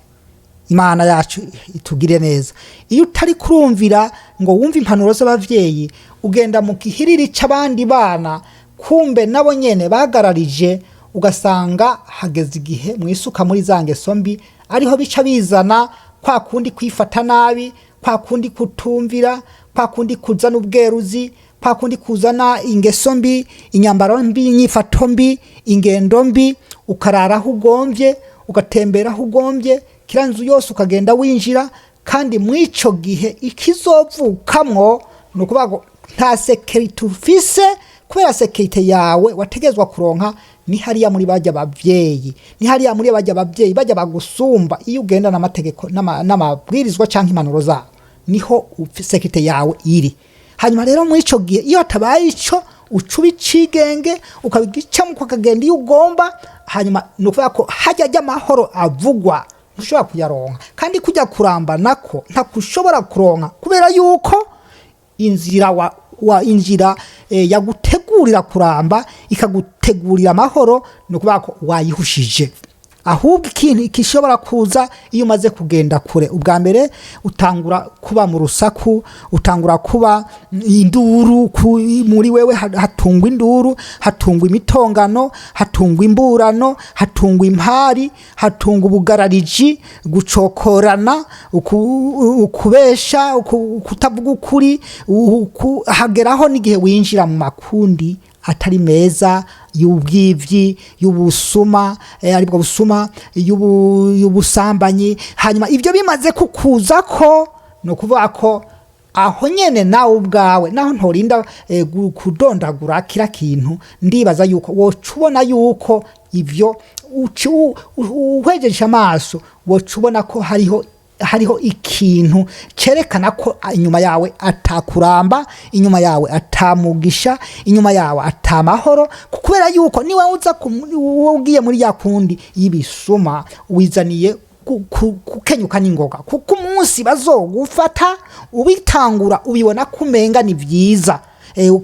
Imana yacu itugire neza. Iyo utari kurumvira ngo wumve impanuro z'abavyeyi, ugenda mu gihiriri c'abandi bana, kumbe nabo nyene bagararije, ugasanga hageze igihe mwisuka muri za ngeso mbi, ariho bica bizana kwa kundi kwifata nabi, kwa kundi kutumvira, kwa kundi kuzana ubweruzi, kwa kundi kuzana ingeso mbi, inyambaro mbi, inyifato mbi, ingendo mbi, ukarara aho ugombye, ugatembera aho ugombye, kila nzu yose ukagenda winjira. Kandi mw'ico gihe ikizovukamwo ni ukuvuga ngo nta sécurité ufise, kubera sécurité yawe wategezwa kuronka ni hariya muri bajya bavyeyi, ni hariya muri bajya bavyeyi bajya bagusumba. Iyo ugenda n'amategeko n'amabwirizwa canke impanuro zabo, niho sécurité yawe iri. Hanyuma rero muri ico gihe, iyo hatabaye ico, uca uba icigenge, ukabigicamo, ukagenda iyo ugomba. Hanyuma ni ukuvuga ko hajya ajya amahoro avugwa ntushobora kuyaronka, kandi kujya kuramba nako ntakushobora kuronka, kubera yuko inzira wa inzira yagutegurira kuramba, ikagutegurira amahoro, ni ukuvuga ko wayihushije. Ahubwo ikintu gishobora kuza iyo umaze kugenda kure, ubwa mbere utangura kuba mu rusaku, utangura kuba induru muri wewe, hatungwa induru, hatungwa imitongano, hatungwa imburano, hatungwa impari, hatungwa ubugarariji, gucokorana, ukubesha, kutavuga ukuri, hageraho n'igihe winjira mu makundi atari meza y'ubwivyi, y'ubusuma, aribwo busuma, y'ubusambanyi. Hanyuma ibyo bimaze kukuza ko, ni ukuvuga ko aho nyene nawe ubwawe, naho ntorinda kudondagura kira kintu, ndibaza yuko woca ubona yuko ivyo uhwejeje amaso, woca ubona ko hariho ikintu cerekana ko inyuma yawe atakuramba, inyuma yawe atamugisha, inyuma yawe atamahoro, kubera yuko niba uza wowe ugiye muri ya kundi y'ibisuma, wizaniye kukenyuka n'ingoga, kuko umunsi bazogufata ubitangura, ubibona kumenga ni vyiza,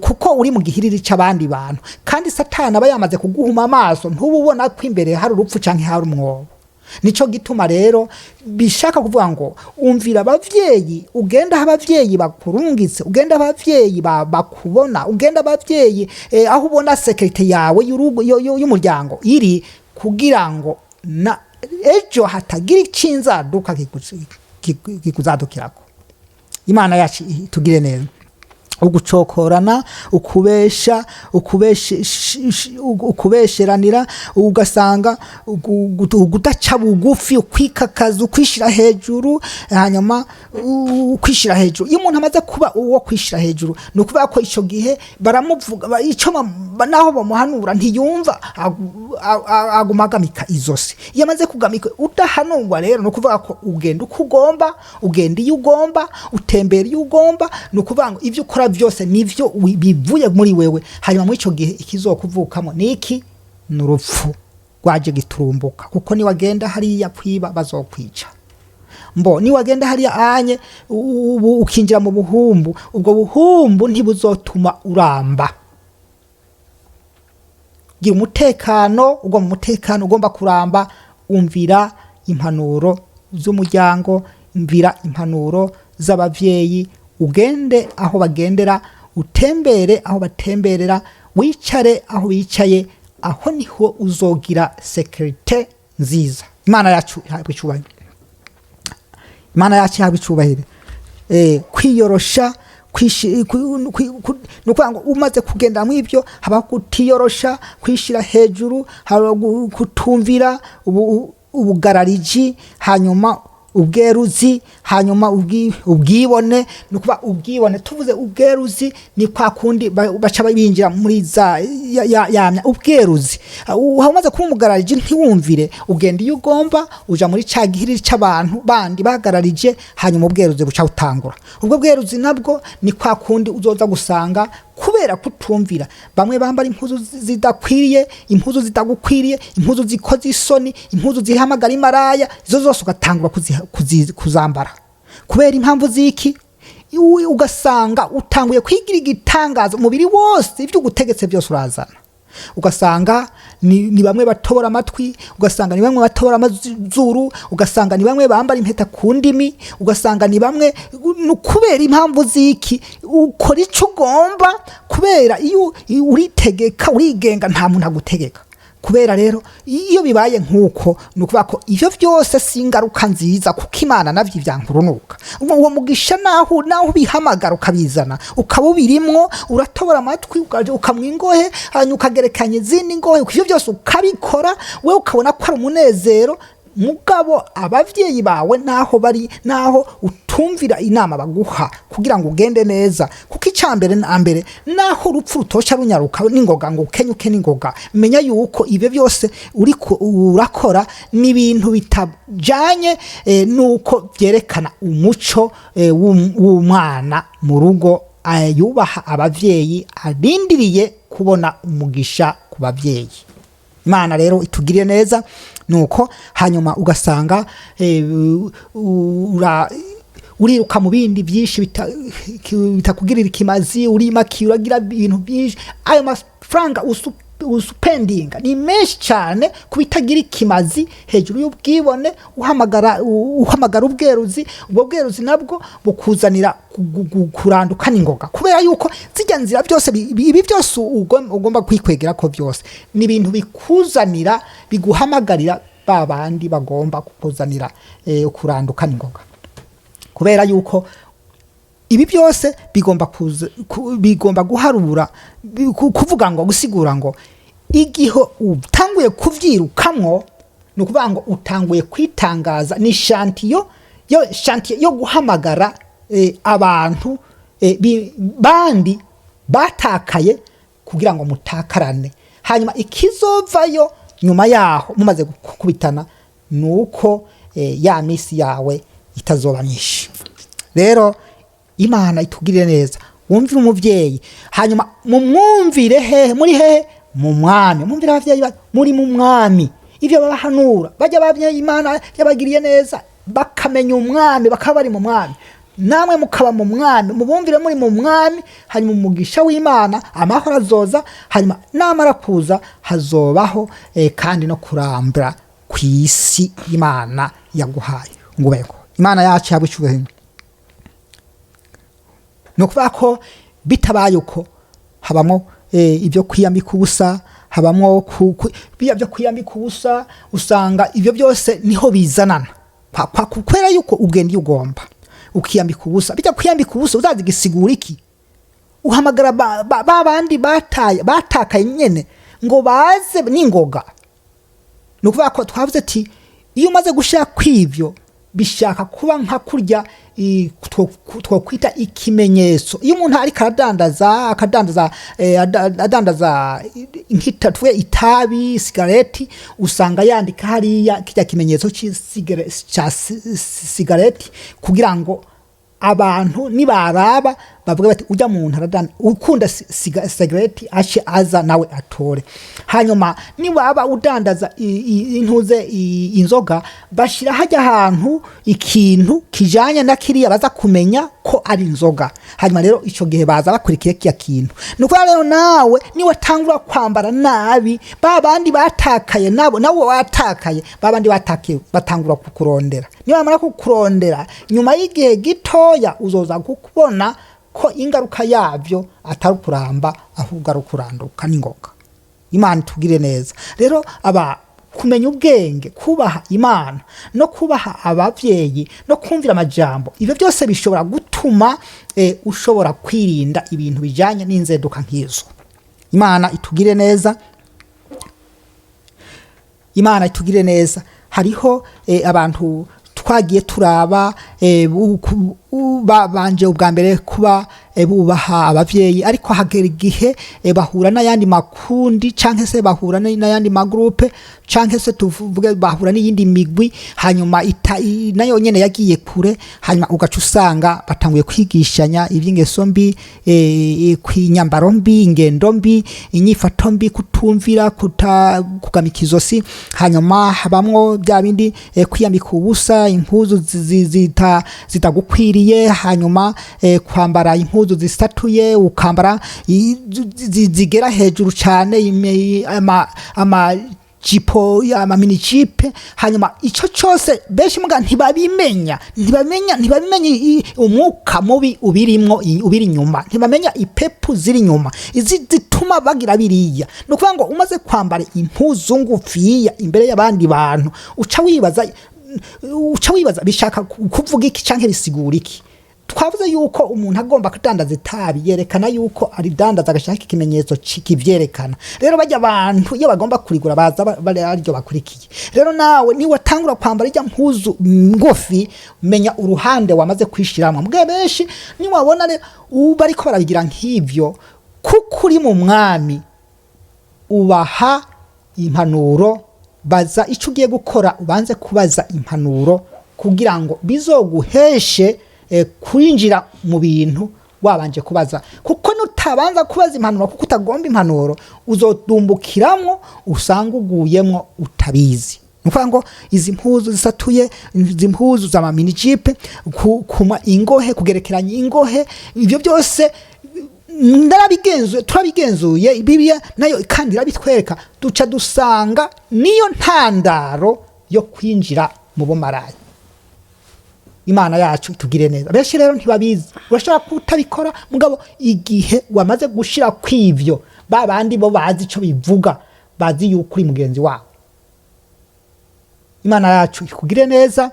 kuko uri mu gihiriri c'abandi bantu, kandi Satani aba yamaze kuguhuma amaso, ntububona ko imbere hari urupfu canke hari umwobo. Nico gituma rero bishaka kuvuga ngo umvira abavyeyi, ugenda aho abavyeyi bakurungitse, ugenda abavyeyi bakubona, ugenda abavyeyi aho ubona sécurité yawe y'urugo, y'umuryango iri, kugira ngo na ejo hatagira icinzaduka kikuzadukirako. Imana yacu itugire neza. Ugucokorana, ukubesha, ukubesheranira, ugasanga ugudaca bugufi, ukwikakaza, ukwishira hejuru. Hanyuma ukwishira hejuru, iyo umuntu amaze kuba uwo kwishira hejuru, ni ukuvuga ko ico gihe baramuvuga ico Naho bamuhanura ntiyumva, aguma agamika izosi. Iyo amaze kugamika, udahanurwa rero, ni ukuvuga ko ugenda uko ugomba, ugenda iyo ugomba, utembera iyo ugomba. Ni ukuvuga ngo ibyo ukora byose nivyo bivuye muri wewe. Hanyuma muri icyo gihe ikizokuvukamo ni iki? Ni urupfu rwaje giturumbuka, kuko niwagenda hariya kwiba bazokwica. Mbo niwagenda hariya anye ubu ukinjira mu buhumbu, ubwo buhumbu ntibuzotuma uramba. Gira umutekano, ugomba umutekano, ugomba kuramba, umvira impanuro z'umuryango, umvira impanuro z'abavyeyi, ugende aho bagendera, utembere aho batemberera, wicare aho bicaye. Aho niho uzogira sécurité nziza. Imana yacu ihabwe icubahiro, Imana yacu ihabwe icubahiro. Kwiyorosha, ni ukuvuga ngo umaze kugenda mu ibyo, habaho kutiyorosha, kwishira hejuru, habaho kutumvira, ubugarariji, hanyuma ubweruzi, hanyuma ubwibone. Ni ukuvuga ubwibone, tuvuze ubweruzi ni kwa kundi baca binjira muri za yamya ubweruzi. Umaze kuba umugarariji, ntiwumvire, ugenda iyo ugomba, uja muri ca gihiriri c'abantu bandi bagararije, hanyuma ubweruzi buca butangura. Ubwo bweruzi nabwo ni kwa kundi uzoza gusanga kubera kutumvira, bamwe bambara impuzu zidakwiriye, impuzu zitagukwiriye, impuzu zikoze isoni, impuzu zihamagara imaraya, izo zose ugatangura kuzambara kubera impamvu ziki? Ugasanga utanguye kwigira igitangaza, umubiri wose ibyo ugutegetse byose urazana. Ugasanga ni bamwe batobora amatwi, ugasanga ni bamwe batobora amazuru, ugasanga ni bamwe bambara impeta ku ndimi, ugasanga ni bamwe. Ni ukubera impamvu ziki? Ukora icyo ugomba, kubera iyo uritegeka, urigenga, nta muntu agutegeka. Kubera rero iyo bibaye nk'uko, ni ukuvuga ko ivyo byose si ingaruka nziza, kuko Imana navyo ivyankurunuka. Uwo mugisha naho ubihamagara ukabizana, ukaba ubirimwo, uratobora amatwi, ukamwa ingohe, hanyuma ukagerekanya izindi ngohe, ivyo byose ukabikora, we ukabona ko ari umunezero. Mugabo abavyeyi bawe naho bari, naho utumvira inama baguha kugira ngo ugende neza, kuko icambere na mbere, naho urupfu rutosha runyaruka n'ingoga ngo ukenyuke n'ingoga, menya yuko ibyo byose uriko urakora ni ibintu bitajanye nuko byerekana umuco w'umwana mu rugo, yubaha abavyeyi, arindiriye kubona umugisha ku bavyeyi. Imana rero itugirire neza. Nuko hanyuma ugasanga uriruka mu bindi byinshi bitakugirira ikimazi, urimakiye, uragira ibintu byinshi. Ayo mafaranga usupendinga ni menshi cyane ku bitagira ikimazi, hejuru y'ubwibone, uhamagara ubweruzi. Ubwo bweruzi nabwo bukuzanira kuranduka n'ingoga, kubera yuko zijya nzira byose ibi byose ugomba kwikwegera ko byose ni ibintu bikuzanira, biguhamagarira ba bandi bagomba kukuzanira kuranduka n'ingoga, kubera yuko ibi byose bigomba kuza, bigomba guharura, kuvuga ngo gusigura ngo igihe utanguye kubyirukamwo, ni ukuvuga ngo utanguye kwitangaza. Ni chantier yo, chantier yo guhamagara abantu bandi batakaye kugira ngo mutakarane. Hanyuma ikizovayo nyuma yaho mumaze gukubitana ni uko ya misi yawe itazoba myinshi. Rero Imana itugirire neza. Wumvire umuvyeyi, hanyuma mumwumvire hehe? Muri hehe? Mu Mwami. Mwumvire abavyeyi banyu muri mu Mwami, ivyo babahanura. Bajya abavyeyi Imana yabagiriye neza, bakamenya Umwami, bakaba bari mu Mwami, namwe mukaba mu Mwami, mubumvire muri mu Mwami. Hanyuma umugisha w'Imana, amahoro azoza. Hanyuma namara kuza hazobaho kandi no kurambura ku isi Imana yaguhaye. Ngubeko Imana yacu yaba icyubahiro. Ni ukuvuga ko bitabaye uko, habamo ibyo kwiyambika ubusa, habamo biya byo kwiyambika ubusa. Usanga ibyo byose niho bizanana, kubera yuko ugenda iyo ugomba, ukiyambika ubusa. Bijya kwiyambika ubusa uzazi gisigura iki? Uhamagara ba bandi bataye, batakaye nyene ngo baze n'ingoga. Ni ukuvuga ko twavuze ati iyo umaze gushira kw'ivyo Bishaka kuba nka kurya twokwita ikimenyetso. Iyo umuntu ariko aradandaza, akadandaza adandaza nk'ita, tuvuge itabi, sigareti, usanga yandika hariya kirya kimenyetso ca sigareti, kugira ngo abantu nibaraba bavuga bati: "Ujya muntu aradana ukunda sigareti, ace aza nawe atore." Hanyuma niwaba udandaza intuze inzoga, bashyira hajya ahantu ikintu kijanye na kiriya, baza kumenya ko ari inzoga. Hanyuma rero icyo gihe baza bakurikiye kiya kintu. Ni ukuvuga rero nawe niwatangura kwambara nabi, ba bandi batakaye nabo, nawe watakaye, ba bandi batakaye batangura kukurondera. Nibamara kukurondera, nyuma y'igihe gitoya uzoza kukubona ko ingaruka yabyo atari ukuramba, ahubwo ari ukuranduka n'ingoga. Imana itugire neza. Rero aba kumenya ubwenge, kubaha Imana no kubaha ababyeyi no kumvira amajambo, ibyo byose bishobora gutuma ushobora kwirinda ibintu bijyanye n'inzeduka nk'izo. Imana itugire neza, Imana itugire neza. Hariho abantu twagiye turaba babanje ubwa mbere kuba bubaha abavyeyi, ariko hagera igihe bahura n'ayandi makundi, canke se bahura n'ayandi magroupe, canke se tuvuge bahura n'iyindi migwi, hanyuma nayo nyene yagiye kure. Hanyuma ugaca usanga batanguye kwigishanya iby'ingeso mbi, kwinyambaro mbi, ingendo mbi, inyifato mbi, kutumvira, kugamika izosi. Hanyuma habamwo bya bindi kwiyambika ubusa, impuzu zitagukwiriye, hanyuma kwambara impuzu zisatuye, ukambara zigera hejuru cyane, ama jipo, ama mini jupe. Hanyuma ico cyose benshi muga ntibabimenya umwuka mubi ubirimwo, ubiri inyuma. Ntibamenya ipepu ziri inyuma izi zituma bagira biriya. Ni ukuvuga ngo umaze kwambara impuzu ngufiya imbere y'abandi bantu, uca wibaza bishaka kuvuga iki canke bisigura iki. Twavuze yuko umuntu agomba kudandaza itabi yerekana yuko aridandaza, agashaka ikimenyetso kivyerekana. Rero bajya abantu iyo bagomba kurigura baza bari ariryo bakurikiye. Rero nawe niwatangura kwambara ijya mpuzu ngufi, menya uruhande wamaze kwishiramwo. Mbwe benshi niwabona bariko barabigira nk'ivyo, kuko uri mu Mwami, ubaha impanuro. Baza icyo ugiye gukora, ubanze kubaza impanuro kugira ngo bizoguheshe kwinjira mu bintu wabanje kubaza, kuko nutabanza kubaza impanuro, kuko utagomba impanuro, uzodumbukiramwo usanga uguyemwo utabizi. Ni ukuvuga ngo izi mpuzu zisatuye, izi mpuzu za mini jupe, kuma ingohe, kugerekeranya ingohe, ibyo byose ndarabigenzuye, turabigenzuye, Bibiliya nayo kandi irabitwereka. Duca dusanga niyo ntandaro yo kwinjira mu bumaraya. Imana yacu itugire neza. Benshi rero ntibabizi. Urashobora kutabikora, mugabo igihe wamaze gushira kw'ivyo, ba bandi bo bazi ico bivuga, bazi yuko uri mugenzi wabo. Imana yacu ikugire neza.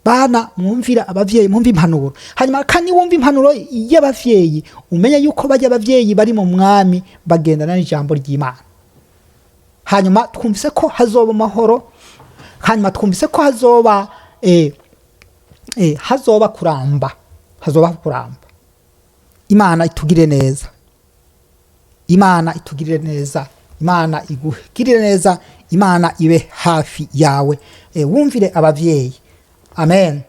Bana, mwumvira abavyeyi, mwumva impanuro. Hanyuma kandi wumva impanuro y'abavyeyi, umenye yuko bajya abavyeyi bari mu Mwami, bagendana n'ijambo ry'Imana. Hanyuma twumvise ko hazoba amahoro, hanyuma twumvise ko hazoba hazoba kuramba, hazoba kuramba. Imana itugire neza, Imana itugirire neza, Imana igugirire neza, Imana ibe hafi yawe. Wumvire abavyeyi. Amen.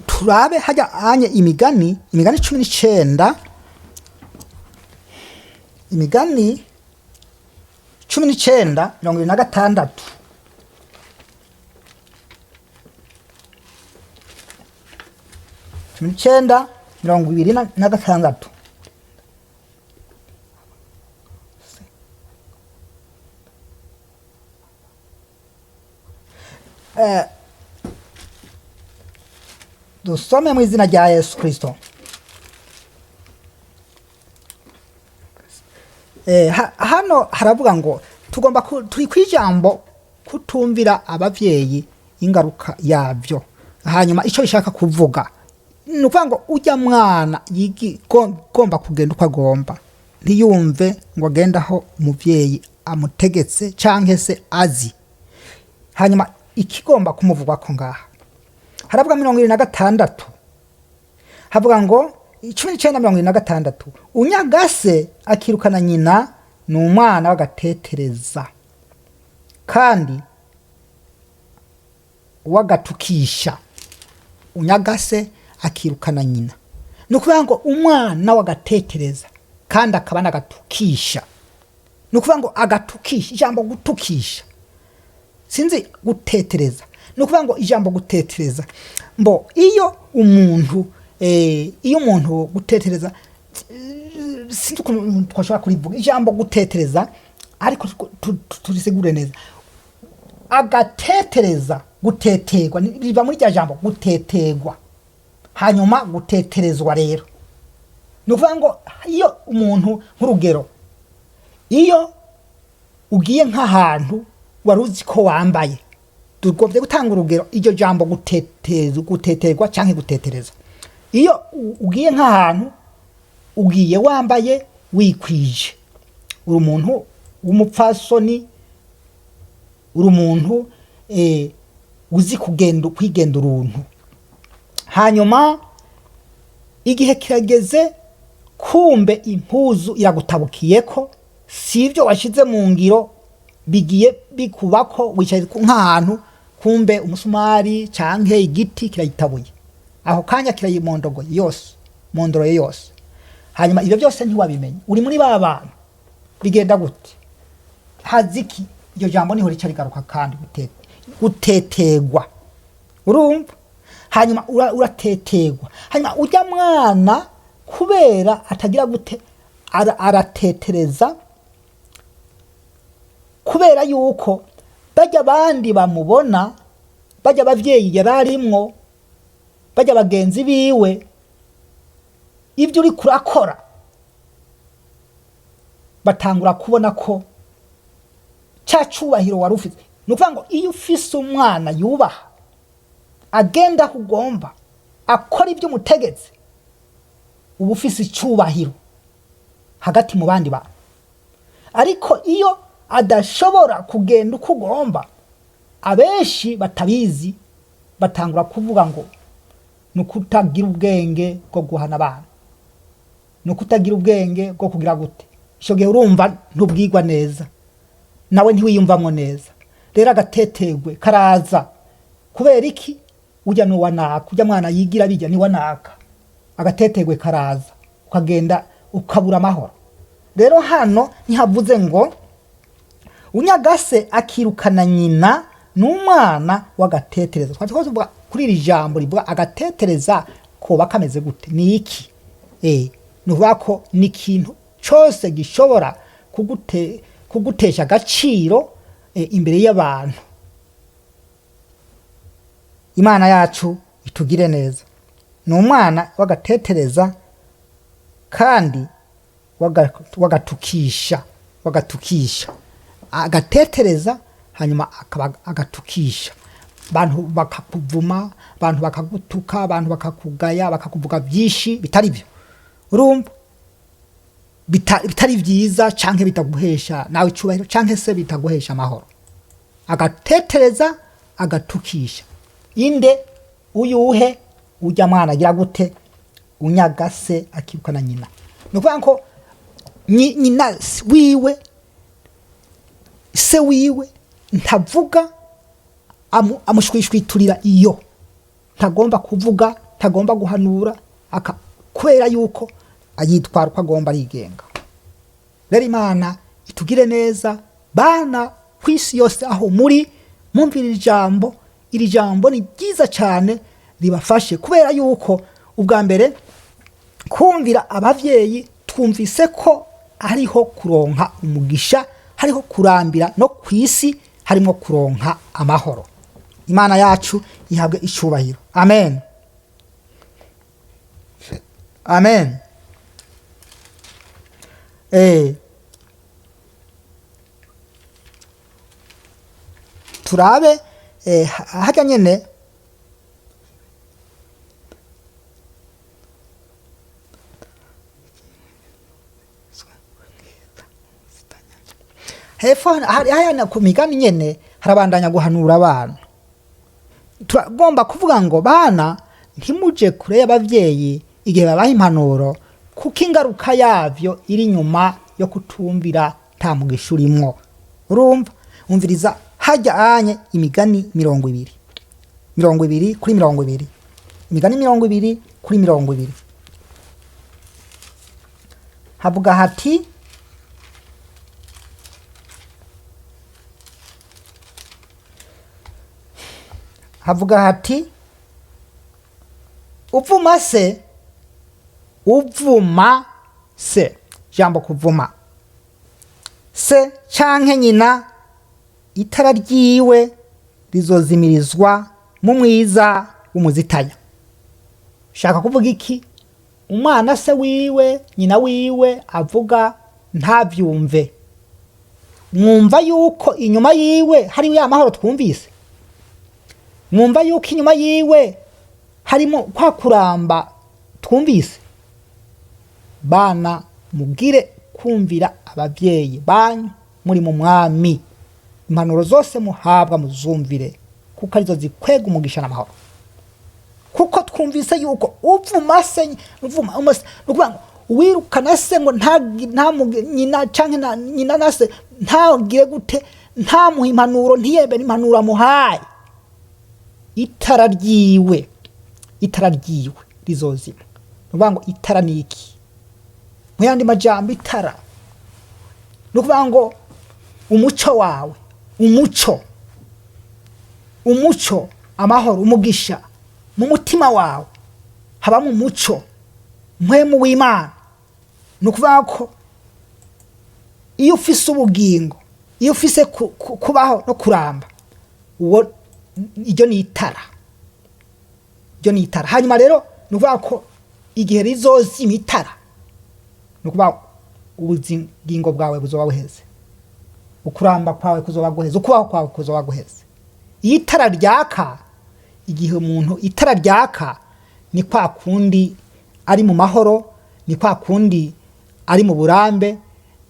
Turabe hajya anye Imigani 19, Imigani 19:26. 19:26. Dusome mu izina rya Yesu Kristo. Hano haravuga ngo tugomba turi kwijambo kutumvira abavyeyi, ingaruka yabyo. Hanyuma icyo bishaka kuvuga ni ukuvuga ngo ujya mwana gomba kugenda uko agomba, ntiyumve ngo agende aho umuvyeyi amutegetse canke se azi. Hanyuma ikigomba kumuvugwa ko ngaha Haravuga 26, havuga ngo 19 26: "Unyagase akirukana nyina ni umwana w'agatetereza kandi w'agatukisha." Unyagase akirukana nyina, ni ukuvuga ngo umwana w'agatetereza kandi akaba n'agatukisha. Ni ukuvuga ngo agatukisha, ijambo gutukisha, sinzi, gutetereza, ni ukuvuga ngo ijambo gutetereza mbo iyo umuntu gutetereza, sinzi ukuntu twashobora kurivuga ijambo gutetereza, ariko turisigure neza. Agatetereza, guteterwa, riva muri rya jambo guteterwa, hanyuma guteterezwa. Rero ni ukuvuga ngo iyo umuntu, nk'urugero, iyo ugiye nk'ahantu wari uzi ko wambaye, tugomba gutanga urugero, iryo jambo guteterwa cyangwa gutetereza, iyo ugiye nk'ahantu, ugiye wambaye wikwije, uri umuntu w'umupfasoni, uri umuntu uzi kugenda, kwigenda uruntu, hanyuma igihe kirageze, kumbe impuzu iragutabukiyeko, si ibyo washyize mu ngiro bigiye bikubako, wicaye nk'ahantu, kumbe umusumari canke igiti kirayitabuye, aho kanya kirayimondogoye yose, mondoroye yose. Hanyuma ibyo byose ntiwabimenye, uri muri ba bantu, bigenda gute? Haziki iryo jambo niho rica rigaruka kandi gutetegwa, urumva? Hanyuma uratetegwa, hanyuma ujya mwana kubera atagira gute, aratetereza, kubera yuko bajya abandi bamubona, bajya abavyeyi yari arimwo, bajya bagenzi biwe, ibyo uri kurakora, batangura kubona ko cya cubahiro wari ufite. Ni ukuvuga ngo iyo ufise umwana yubaha, agenda aho ugomba, akora ibyo umutegetse, uba ufise icyubahiro hagati mu bandi bantu. Ariko iyo adashobora kugenda uko ugomba, abenshi batabizi batangura kuvuga ngo ni ukutagira ubwenge bwo guhana abana, ni ukutagira ubwenge bwo kugira gute. Icyo gihe urumva ntubwirwa neza, nawe ntiwiyumvamwo neza. Rero agatetegwe karaza kubera iki? Ujya nuwa naka, ujya mwana yigira bijya niwa naka. Agatetegwe karaza, ukagenda ukabura amahoro. Rero hano ntihavuze ngo unyagase akirukana nyina n'umwana w'agatetereza. Twari tuvuga kuri iri jambo rivuga agatetereza, koba kameze gute? Ni iki? Ni ukuvuga ko ni ikintu cyose gishobora kugutesha agaciro imbere y'abantu. Imana yacu itugire neza. Ni umwana w'agatetereza kandi wagatukisha, agatetereza, hanyuma akaba agatukisha, abantu bakakuvuma, abantu bakagutuka, abantu bakakugaya, bakakuvuga byinshi bitari byo, urumva, bitari byiza, canke bitaguhesha nawe icyubahiro, canke se bitaguhesha amahoro. Agatetereza, agatukisha inde? Uyuhe? Ujya mwana agira gute? Unyagase akirukana nyina, ni ukuvuga ngo nyina wiwe, se wiwe, ntavuga, amushwishwiturira iyo ntagomba kuvuga, ntagomba guhanura, kubera yuko ayitwara uko agomba, arigenga. Rero Imana itugire neza. Bana ku isi yose aho muri, mwumvira iri jambo. Iri jambo ni ryiza cyane, ribafashe, kubera yuko ubwa mbere kumvira abavyeyi twumvise ko hariho kuronka umugisha, hariho kurambira no ku isi, harimo kuronka amahoro. Imana yacu ihabwe icyubahiro. Amen, amen. Turabe harya nyene hepfo hariya ku migani nyene, harabandanya guhanura abana. Turagomba kuvuga ngo bana, ntimuje kure y'abavyeyi igihe babaha impanuro, kuko ingaruka yavyo iri nyuma yo kutumvira nta mugisha urimwo. Urumva, umviriza hajya anye imigani 20, 20:20, imigani 20:20, havuga hati: havuga hati uvuma se, uvuma se, jambo kuvuma se canke nyina, itara ryiwe rizozimirizwa mu mwiza w'umuzitanya. Shaka kuvuga iki? Umwana se wiwe, nyina wiwe avuga ntavyumve, mwumva yuko inyuma yiwe hari ya mahoro twumvise? Mwumva yuko inyuma yiwe harimo kwa kuramba twumvise? Bana, mubwire kumvira abavyeyi banyu muri mu mwami. Impanuro zose muhabwa muzumvire, kuko arizo zikwega umugisha n'amahoro. Kuko twumvise yuko uvuma se, uvuma umase, ni ukuvuga ngo uwirukana se ngo nyina canke nyina na se, ntagire gute, ntamuhe impanuro, ntiyemere impanuro amuhaye, itara ryiwe, itara ryiwe rizozima. Ni ukuvuga ngo itara ni iki? Mu yandi majambo, itara ni ukuvuga ngo umuco wawe, umuco, umuco, amahoro, umugisha mu mutima wawe, habamo umuco mpwemu w'Imana. Ni ukuvuga ko iyo ufise ubugingo, iyo ufise kubaho no kuramba, uwo iryo ni itara, iryo ni itara. Hanyuma rero ni ukuvuga ko igihe rizozima itara, ni ukuvuga ubugingo bwawe buzoba buheze, ukuramba kwawe kuzoba guheze, ukubaho kwawe kuzoba guheze. Iyo itara ryaka, igihe umuntu itara ryaka, ni kwa kundi ari mu mahoro, ni kwa kundi ari mu burambe,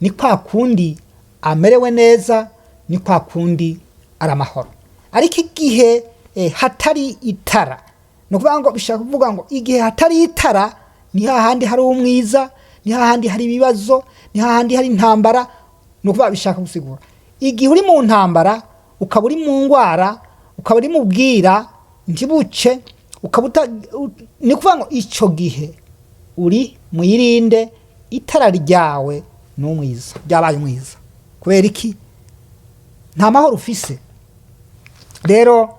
ni kwa kundi amerewe neza, ni kwa kundi ari amahoro. Ariko igihe hatari itara, ni ukuvuga ngo bishaka kuvuga ngo igihe hatari itara ni hahandi hari umwiza, ni hahandi hari ibibazo, ni hahandi hari intambara. Ni ukuvuga bishaka gusigura igihe uri mu ntambara, ukaba uri mu ngwara, ukaba uri mu bwira ntibuce, ukaba ni ukuvuga ngo ico gihe uri mwirinde, itara ryawe ni umwiza, ryabaye umwiza. Kubera iki? Nta mahoro ufise. Rero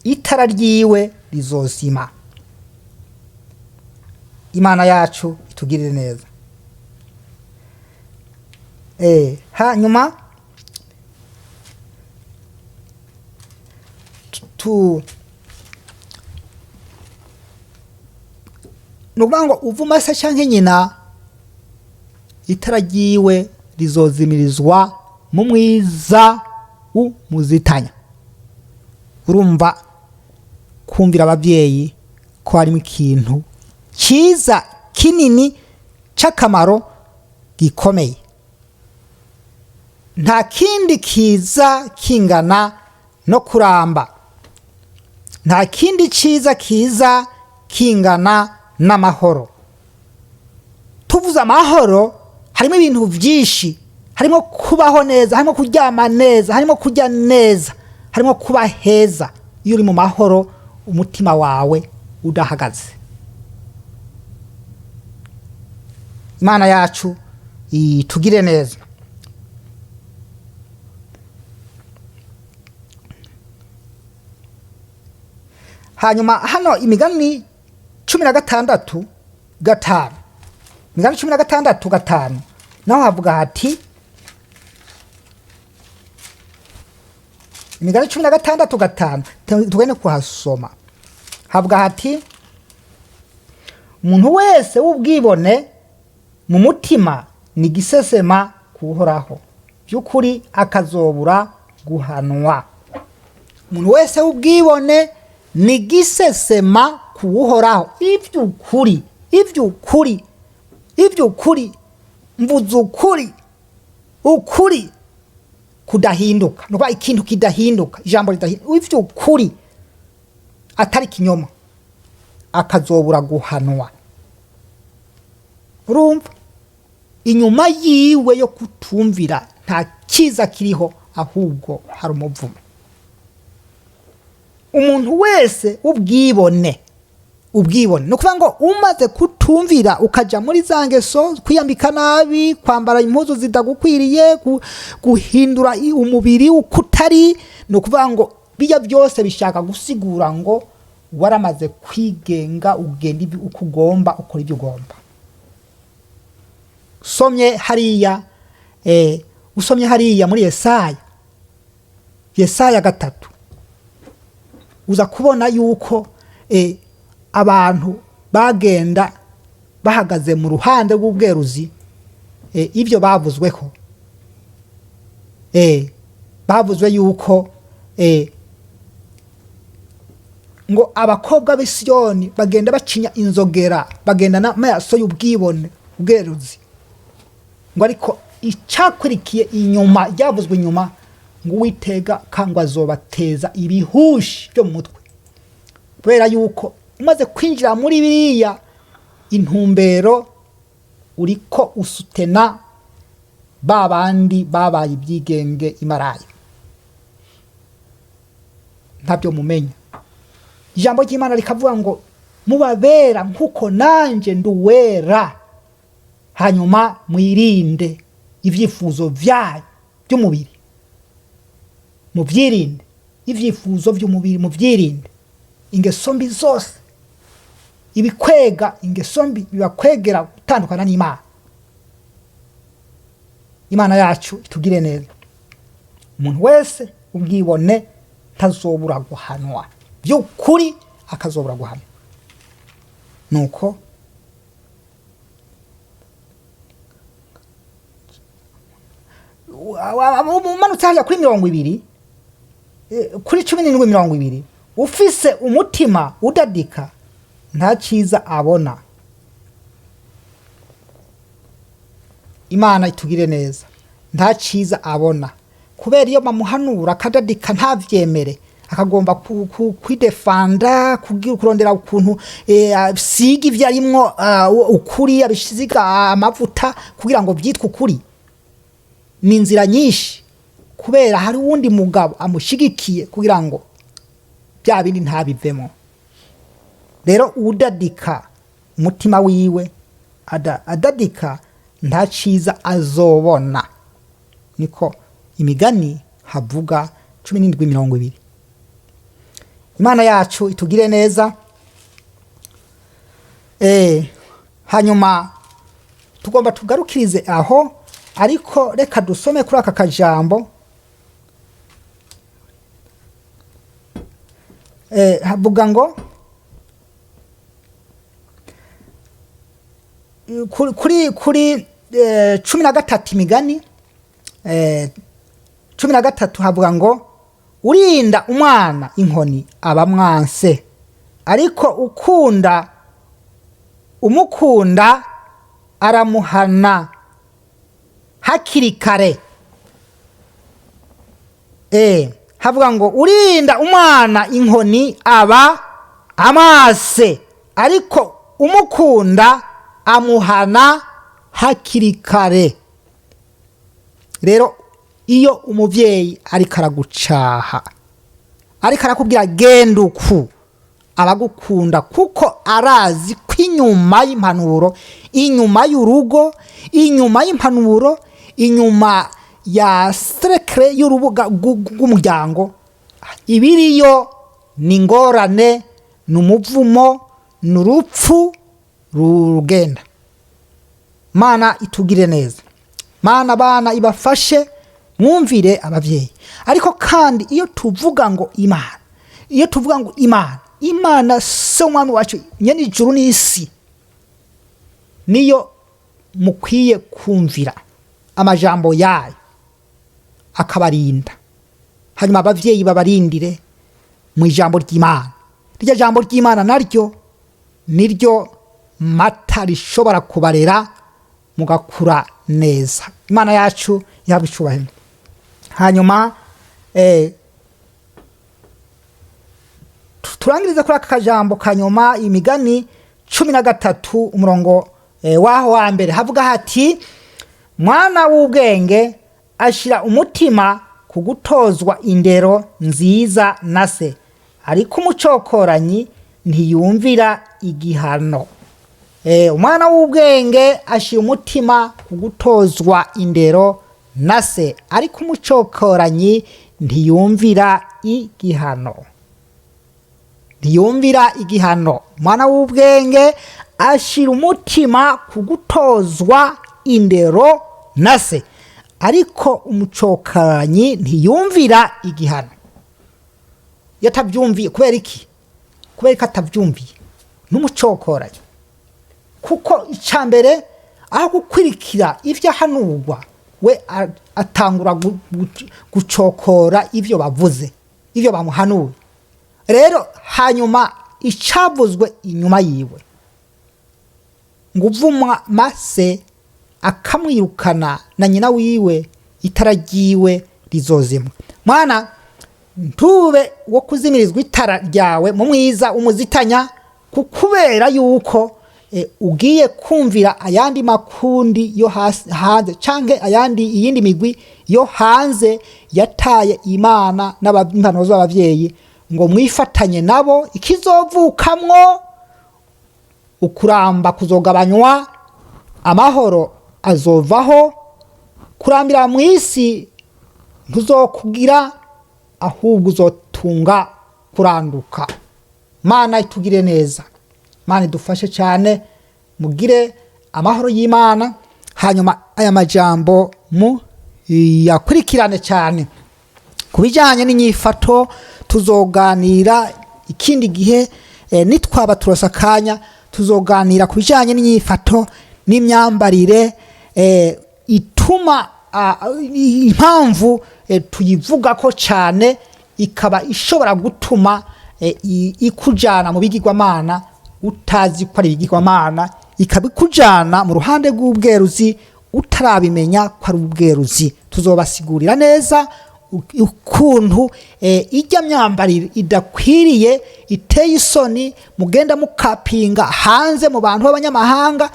itara ryiwe rizozima. Imana yacu itugirire neza. Hanyuma ni ukuvuga ngo uvuma se canke nyina, itara ryiwe rizozimirizwa mu mwiza w'umuzitanya. Urumva kumvira abavyeyi ko harimo ikintu cyiza kinini c'akamaro gikomeye. Nta kindi kiza kingana no kuramba, nta kindi ciza kiza kingana n'amahoro. Tuvuze amahoro, harimo ibintu byinshi, harimo kubaho neza, harimo kuryama neza, harimo kurya neza, harimo kuba heza. Iyo uri mu mahoro, umutima wawe udahagaze. Imana yacu itugire neza. Hanyuma hano imigani 16:5, imigani 16:5, naho havuga hati, imigani 16:5, tugende kuhasoma. Havuga hati: umuntu wese w'ubwibone mu mutima ni gisesema kuhoraho, by'ukuri akazobura guhanwa. Umuntu wese w'ubwibone ni gisesema kuwuhoraho. Iby'ukuri, iby'ukuri, iby'ukuri, mvuze ukuri, ukuri kudahinduka, nuko ikintu kidahinduka, ijambo ridahinduka, iby'ukuri. Atari kinyoma, akazobura guhanwa. Urumva, inyuma yiwe yo kutumvira nta cyiza kiriho, ahubwo hari umuvumo. Umuntu wese ubwibone, ubwibone ni ukuvuga ngo umaze kutumvira ukajya muri za ngeso, kwiyambika nabi, kwambara impuzu zitagukwiriye, guhindura umubiri uko utari, ni ukuvuga ngo bijya byose bishaka gusigura ngo waramaze kwigenga, ugenda uko ugomba, ukora ibyo ugomba. Usomye hariya, usomye hariya muri Yesaya, Yesaya 3, uza kubona yuko abantu bagenda bahagaze mu ruhande rw'ubweruzi, ibyo bavuzweho, bavuzwe yuko ngo abakobwa b'i Siyoni bagenda bacinya inzogera, bagenda n'amaso y'ubwibone, ubweruzi, ngo ariko icyakurikiye inyuma, ryavuzwe inyuma, ngo Uwiteka kangwa azobateza ibihushi byo mu mutwe, kubera yuko umaze kwinjira muri biriya intumbero uriko usutena ba bandi babaye ibyigenge imaraya. Ntabyo mumenya. Ijambo ry'Imana rikavuga ngo mubabera nkuko nanjye nduwera, hanyuma mwirinde ibyifuzo byayo by'umubiri, mubyirinde ibyifuzo by'umubiri, mubyirinde ingeso mbi zose, ibikwega ingeso mbi bibakwegera gutandukana n'Imana. Imana yacu itugire neza. Umuntu wese ubwibone ntazobura guhanwa by'ukuri, akazobura guhanwa. Nuko umanutse hariya kuri 20, kuri 17:20, ufise umutima udadika nta cyiza abona. Imana itugire neza. Nta cyiza abona kubera iyo bamuhanura akadadika, ntavyemere, akagomba kwidefanda, kurondera ukuntu asiga ibyo arimwo, ukuri abisiga amavuta kugira ngo byitwe ukuri. Ni inzira nyinshi, kubera hari uwundi mugabo amushigikiye kugira ngo bya bindi ntabivemo. Rero udadika umutima wiwe, adadika, nta cyiza azobona. Niko Imigani havuga 17:20. Imana yacu itugire neza. Hanyuma tugomba tugarukirize aho, ariko reka dusome kuri aka kajambo. Havuga ngo kuri 13, Imigani 13, havuga ngo urinda umwana inkoni aba mwanse, ariko ukunda umukunda aramuhana hakiri kare. Havuga ngo urinda umwana inkoni aba amase, ariko umukunda amuhana hakiri kare. Rero iyo umubyeyi ariko aragucaha, ariko arakubwira genda uku, abagukunda, kuko arazi ko inyuma y'impanuro, inyuma y'urugo, inyuma y'impanuro, inyuma ya serekere y'urubuga rw'umuryango, ibiriyo ni ingorane, ni umuvumo, ni urupfu rugenda. Mana itugire neza. Mana abana ibafashe mwumvire ababyeyi. Ariko kandi iyo tuvuga ngo Imana, iyo tuvuga ngo Imana, Imana se umwami wacu nyene ijuru n'isi, niyo mukwiye kumvira amajambo yayo akabarinda. Hanyuma abavyeyi babarindire mu ijambo ry'Imana. Rirya jambo ry'Imana naryo niryo mata rishobora kubarera mugakura neza. Imana yacu ihabwe icubahiro. Hanyuma Turangirize kuri aka kajambo kanyuma, Imigani 13 umurongo waho wa mbere, havuga hati: "Mwana w'ubwenge ashyira umutima ku gutozwa indero nziza na se, ariko umucokoranyi ntiyumvira igihano." Umwana w'ubwenge ashyira umutima ku gutozwa indero na se, ariko umucokoranyi ntiyumvira igihano. Ntiyumvira igihano. Umwana w'ubwenge ashyira umutima ku gutozwa indero na se, ariko umucokoranyi ntiyumvira igihano. Iyo atabyumviye, kubera iki? Kubera ko atabyumviye n'umucokoranyi, kuko icya mbere, aho gukurikira ibyo ahanurwa, we atangura gucokora ibyo bavuze, ibyo bamuhanuye. Rero hanyuma icavuzwe inyuma yiwe ngo: "Uvuma mase akamwirukana na nyina wiwe, itara ryiwe rizozimwa." Mwana, ntube wo kuzimirizwa itara ryawe mu mwiza umuzitanya, kubera yuko ugiye kumvira ayandi makundi yo hanze canke ayandi iyindi migwi yo hanze yataye Imana n'impanuro z'abavyeyi, ngo mwifatanye nabo. Ikizovukamwo, ukuramba kuzogabanywa, amahoro azovaho, kurambira mu isi ntuzokugira, ahubwo uzotunga kuranduka. Mana itugire neza, Mana idufashe cyane. Mugire amahoro y'Imana. Hanyuma aya majambo mu yakurikirane cyane. Ku bijyanye n'inyifato tuzoganira ikindi gihe, nitwaba turosa akanya, tuzoganira ku bijyanye n'inyifato n'imyambarire ituma impamvu tuyivuga ko cyane, ikaba ishobora gutuma ikujyana mu bigirwamana utazi ko ari ibigirwamana, ikaba ikujyana mu ruhande rw'ubweruzi utarabimenya ko ari ubweruzi. Tuzobasigurira neza ukuntu ijya myambarire idakwiriye, iteye isoni, mugenda mukapinga hanze mu bantu b'abanyamahanga.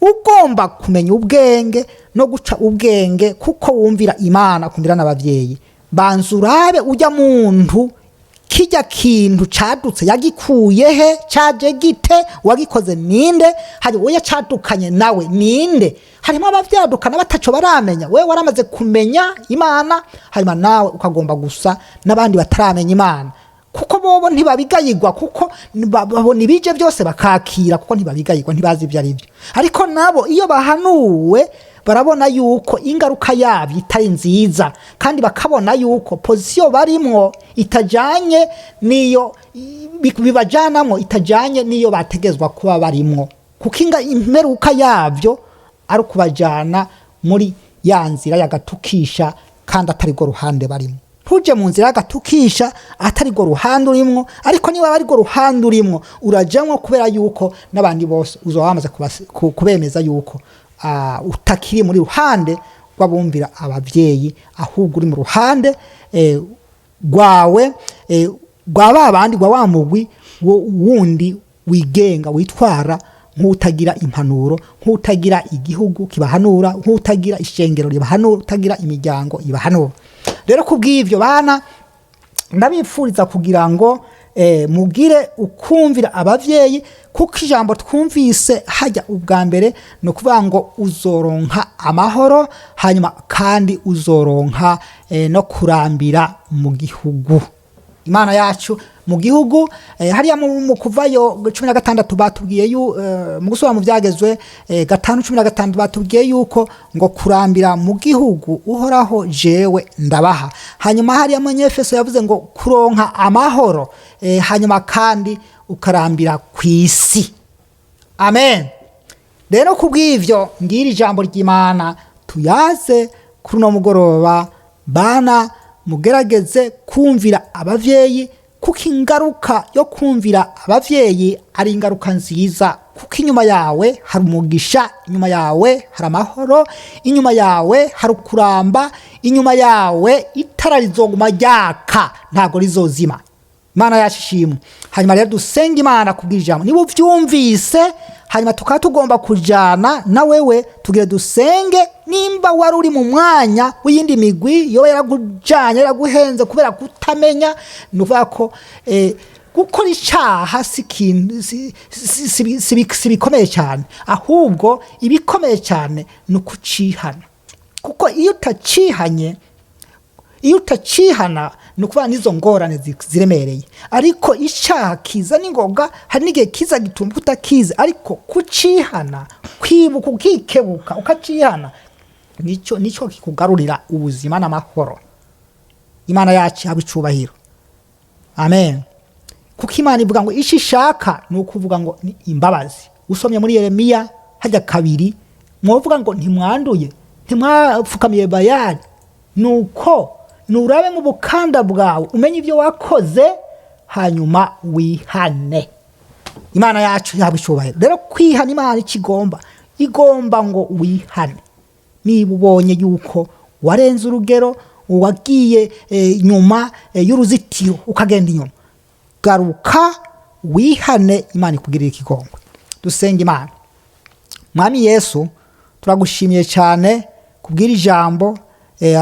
Ugomba kumenya ubwenge no guca ubwenge, kuko wumvira Imana, kumvira n'ababyeyi. Banza urabe ujya muntu, kijya kintu cadutse yagikuye he? Caje gite? Wagikoze ninde? Hari uwo cadukanye nawe ninde? Harimo abavyadukana bataco baramenya. We waramaze kumenya Imana, hanyuma nawe ukagomba gusa n'abandi bataramenya Imana, kuko bobo ntibabigayigwa, kuko babona ibije byose bakakira, kuko ntibabigayigwa, ntibazi ibyo ari byo. Ariko nabo iyo bahanuwe barabona yuko ingaruka yabyo itari nziza, kandi bakabona yuko position barimwo itajyanye n'iyo bibajanamwo, itajyanye n'iyo bategezwa kuba barimwo, kuko imperuka yabyo ari ukubajyana muri ya nzira y'agatukisha, kandi atari rwo ruhande barimo. Ntuje mu nzira y'agatukisha atari rwo ruhande urimwo. Ariko niba ari rwo ruhande urimwo, urajamwo kubera yuko n'abandi bose uzoba wamaze kubemeza yuko utakiri muri ruhande rw'abumvira ababyeyi, ahubwo uri mu ruhande rwawe, rwa ba bandi, rwa wa mugwi wundi wigenga, witwara nk'utagira impanuro, nk'utagira igihugu kibahanura, nk'utagira ishengero ribahanura, utagira imiryango ibahanura. Rero kubw'ibyo, bana, ndabifuriza kugira ngo mugire ukumvira abavyeyi, kuko ijambo twumvise hajya ubwa mbere ni ukuvuga ngo uzoronka amahoro, hanyuma kandi uzoronka no kurambira mu gihugu Imana yacu, mu gihugu hariya mu Kuvayo 16 batubwiye mu gusubira mu Byagezwe 5:16 batubwiye yuko ngo kurambira mu gihugu Uhoraho jewe ndabaha. Hanyuma hariya mu Nyefeso yavuze ngo kuronka amahoro, hanyuma kandi ukarambira ku isi. Amen. Rero kubw'ivyo, ngira ijambo ry'Imana tuyaze kuri uno mugoroba. Bana, mugerageze kumvira abavyeyi, kuko ingaruka yo kumvira abavyeyi ari ingaruka nziza, kuko inyuma yawe hari umugisha, inyuma yawe hari amahoro, inyuma yawe hari ukuramba, inyuma yawe itara rizoguma ryaka, ntabwo rizozima. Imana yacu ishimwe. Hanyuma rero dusenga Imana kubwira ijambo niba ubyumvise, hanyuma tukaba tugomba kujyana na wewe, tugire dusenge. Nimba wari uri mu mwanya w'iyindi migwi yoba yaragujyanye, yaraguhenze kubera kutamenya, ni ukuvuga ko gukora icyaha si ikintu si bikomeye cyane, ahubwo ibikomeye cyane ni ukucihana, kuko iyo utacihanye, iyo utacihana, ni ukuvuga n'izo ngorane ziremereye. Ariko icyaha kiza n'ingoga, hari n'igihe kiza gituma utakizi, ariko kucihana, kwibuka, ukikebuka, ukacihana, nicyo kikugarurira ubuzima n'amahoro. Imana yacu ihabwe icubahiro, amen. Kuko Imana ivuga ngo icyo ishaka ni ukuvuga ngo ni imbabazi. Usomye muri Yeremiya hajya kabiri, mwovuga ngo ntimwanduye, ntimwapfukamiye Bayali, nuko nurabe mu bukanda bwawe umenye ibyo wakoze, hanyuma wihane. Imana yacu yaba icubahiro. Rero kwihana, Imana ikigomba, igomba ngo wihane. Niba ubonye yuko warenze urugero, wagiye nyuma y'uruzitiro, ukagenda inyuma, garuka wihane, Imana ikugirira ikigongwe. Dusenga Imana. Mwami Yesu, turagushimiye cyane kubwira ijambo,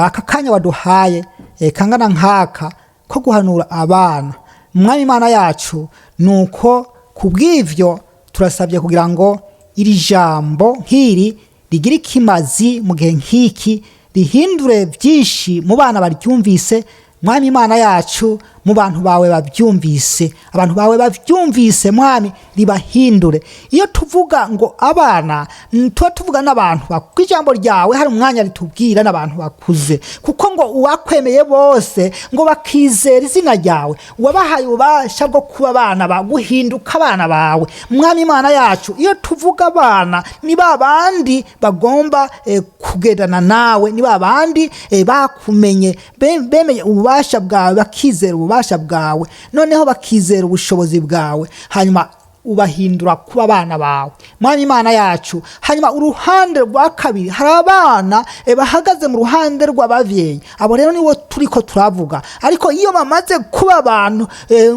aka kanya waduhaye kangana nk'aka ko guhanura abana. Mwami Imana yacu, nuko kubw'ivyo turasabye kugira ngo iri jambo nk'iri rigire ikimazi mu gihe nk'iki, rihindure byinshi mu bana baryumvise. Mwami Imana yacu, mu bantu bawe babyumvise, abantu bawe babyumvise, Mwami, ribahindure. Iyo tuvuga ngo abana, tuba tuvuga n'abantu bakuze. Ijambo ryawe hari umwanya ritubwira n'abantu bakuze, kuko ngo uwakwemeye bose ngo bakizera izina ryawe, wabahaye ububasha bwo kuba abana, guhinduka abana bawe. Mwami Imana yacu, iyo tuvuga abana, ni ba bandi bagomba kugendana nawe, ni ba bandi bakumenye, bemeye ububasha bwawe, bakizera ububasha bwawe, noneho bakizera ubushobozi bwawe, hanyuma ubahindura kuba abana bawe, Mwami Imana yacu. Hanyuma uruhande rwa kabiri, hari abana bahagaze mu ruhande rw'ababyeyi. Abo rero nibo turiko turavuga. Ariko iyo bamaze kuba abantu,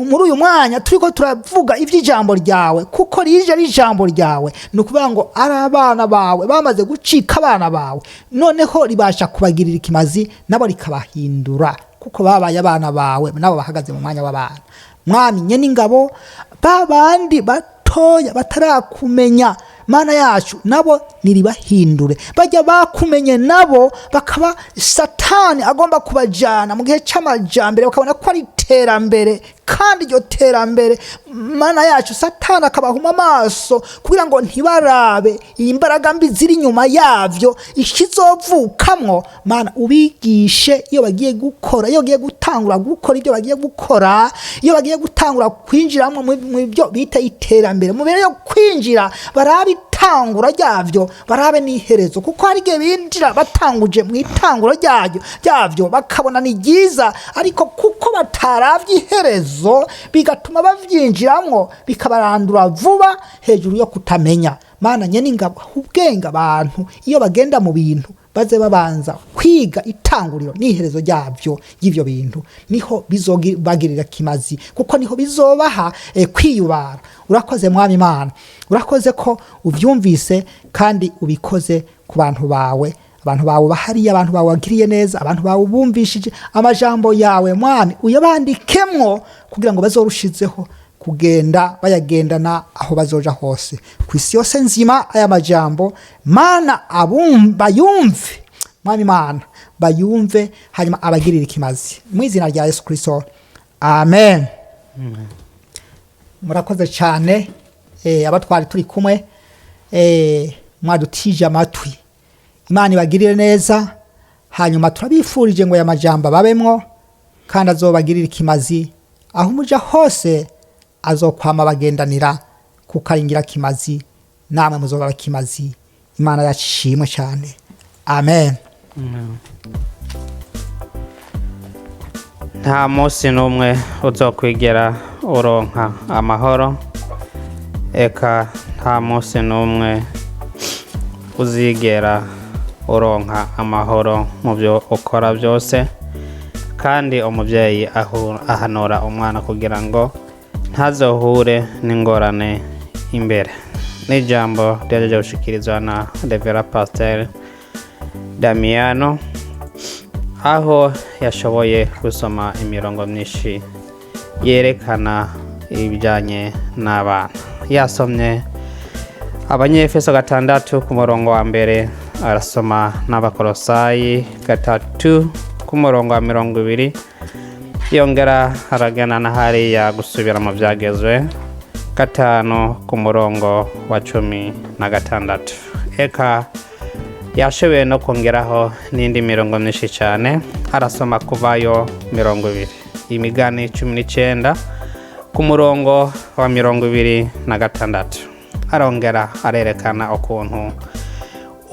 muri uyu mwanya turiko turavuga iby'ijambo ryawe, kuko rije ari ijambo ryawe, ni ukuvuga ngo ari abana bawe bamaze gucika abana bawe, noneho ribasha kubagirira ikimazi, nabo rikabahindura, kuko babaye abana bawe, nabo bahagaze mu mwanya w'abana. Mwami nyene ingabo, ba bandi batoya batarakumenya, Mana yacu, nabo niribahindure. Bajya bakumenye nabo bakaba Satani agomba kubajana mu gihe c'amajambere, bakabona ko ari iterambere, kandi iryo terambere, Mana yacu, Satani akabahuma amaso kugira ngo ntibarabe iyi mbaraga mbi ziri inyuma yavyo, ikizovukamwo. Mana, ubigishe iyo bagiye gukora, iyo bagiye gutangura gukora ibyo bagiye gukora, iyo bagiye gutangura kwinjiramo mu byo bita iterambere, mu mbere yo kwinjira barabe itangura ryavyo, barabe n'iherezo, kuko hari igihe binjira batanguje mu itangura ryavyo bakabona ni ryiza, ariko kuko bataravye iherezo bigatuma bavyinjiramwo, bikabarandura vuba hejuru yo kutamenya. Mana nyene ingabo, ubwenge abantu iyo bagenda mu bintu baze babanza kwiga itanguriro n'iherezo ryabyo, y'ibyo bintu, niho bizobagirira kimazi, kuko niho bizobaha kwiyubara. Urakoze Mwami Imana, urakoze ko ubyumvise kandi ubikoze ku bantu bawe, abantu bawe bahariye, abantu bawe wagiriye neza, abantu bawe bumvishije amajambo yawe. Mwami, uyabandikemwo kugira ngo bazorushizeho kugenda bayagendana aho bazoja hose ku isi yose nzima. Aya majambo, Mana, bayumve. Mwami Mana, bayumve, hanyuma abagirire ikimazi, mu izina rya Yesu Kristo, amen. Murakoze cyane, aba twari turi kumwe, mwadutije amatwi. Imana ibagirire neza. Hanyuma turabifurije ngo aya majambo ababemwo kandi azobagirire ikimazi aho muja hose, azokwama bagendanira, kuko ari ingirakimazi, namwe muzoba abakimazi. Imana yacu ishimwe cyane, amen. Nta munsi n'umwe uzokwigera uronka amahoro, eka nta munsi n'umwe uzigera uronka amahoro mu byo ukora byose. Kandi umubyeyi ahanura umwana kugira ngo ntazohure n'ingorane imbere. N'ijambo ryaje gushikirizwa na Revera Pasiteri Damiano, aho yashoboye gusoma imirongo myinshi yerekana ibijyanye n'abana. Yasomye Abanyefeso 6 ku murongo wa 1, arasoma n'Abakolosayi 3 ku murongo wa 20, yongera aragana na hariya gusubira mu Byagezwe 5 ku murongo wa 16. Eka yashoboye no kongeraho n'indi mirongo myinshi cyane, arasoma Kuvayo 20, Imigani 19 ku murongo wa 26. Arongera arerekana ukuntu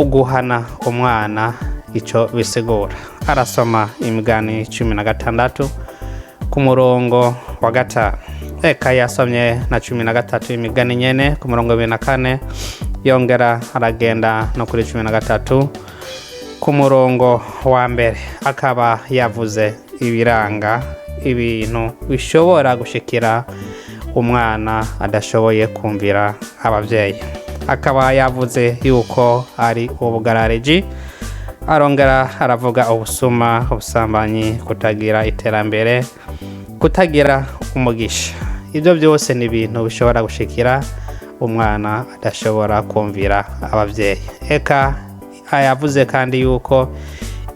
uguhana umwana icyo bisigura, arasoma Imigani 16 ku murongo wa 5. Eka yasomye na 13 Imigani nyene ku murongo wa 24, yongera aragenda no kuri 13 ku murongo wa 1, akaba yavuze ibiranga ibintu bishobora gushikira umwana adashoboye kumvira ababyeyi. Akaba yavuze yuko ari ubugarariji, arongera aravuga ubusuma, ubusambanyi, kutagira iterambere, kutagira umugisha. Ibyo byose ni ibintu bishobora gushikira umwana adashobora kumvira ababyeyi. Eka yavuze kandi yuko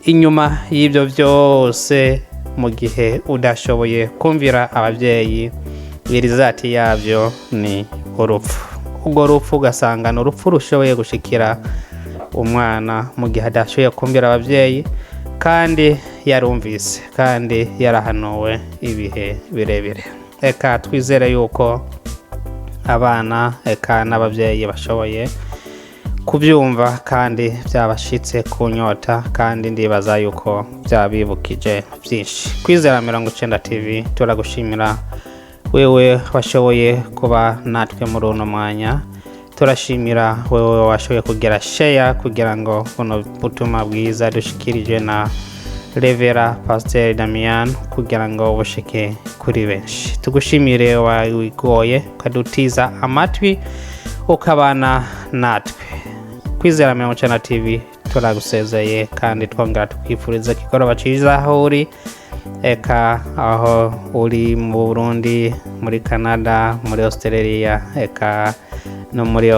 inyuma y'ibyo byose, mu gihe udashoboye kumvira ababyeyi, irizati yabyo ni urupfu. Urwo rupfu ugasanga ni urupfu rushoboye gushikira umwana mu gihe adashoboye kumvira ababyeyi, kandi yarumvise kandi yarahanuwe ibihe birebire. Reka twizere yuko abana eka n'ababyeyi bashoboye kubyumva kandi byabashitse ku nyota, kandi ndibaza yuko byabibukije byinshi. Kwizera 90 TV turagushimira wewe washoboye kuba natwe muri uno mwanya. Turashimira wewe washoboye kugira share kugira ngo buno butumwa bwiza dushikirije na Revera Pasiteri Damian kugira ngo bushike kuri benshi. Tugushimire wawigoye ukadutiza amatwi ukabana natwe. Kwizera 90 TV turagusezeye kandi twongera tukwifuriza ikigoroba cyiza aho uri, eka aho uri mu Burundi, muri Canada, muri Australia, eka no muri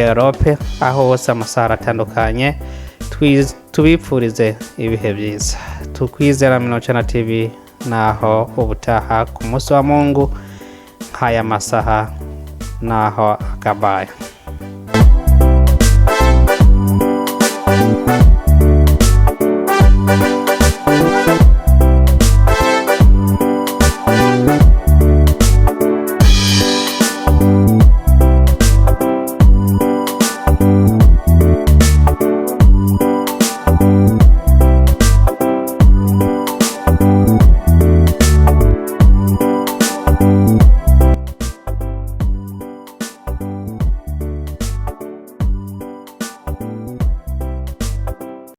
Europe, aho hose amasaha atandukanye. Tubipfurize ibihe byiza. Tukwizera 90 TV naho ubutaha ku munsi wa Mungu nk'aya masaha naho akabaye.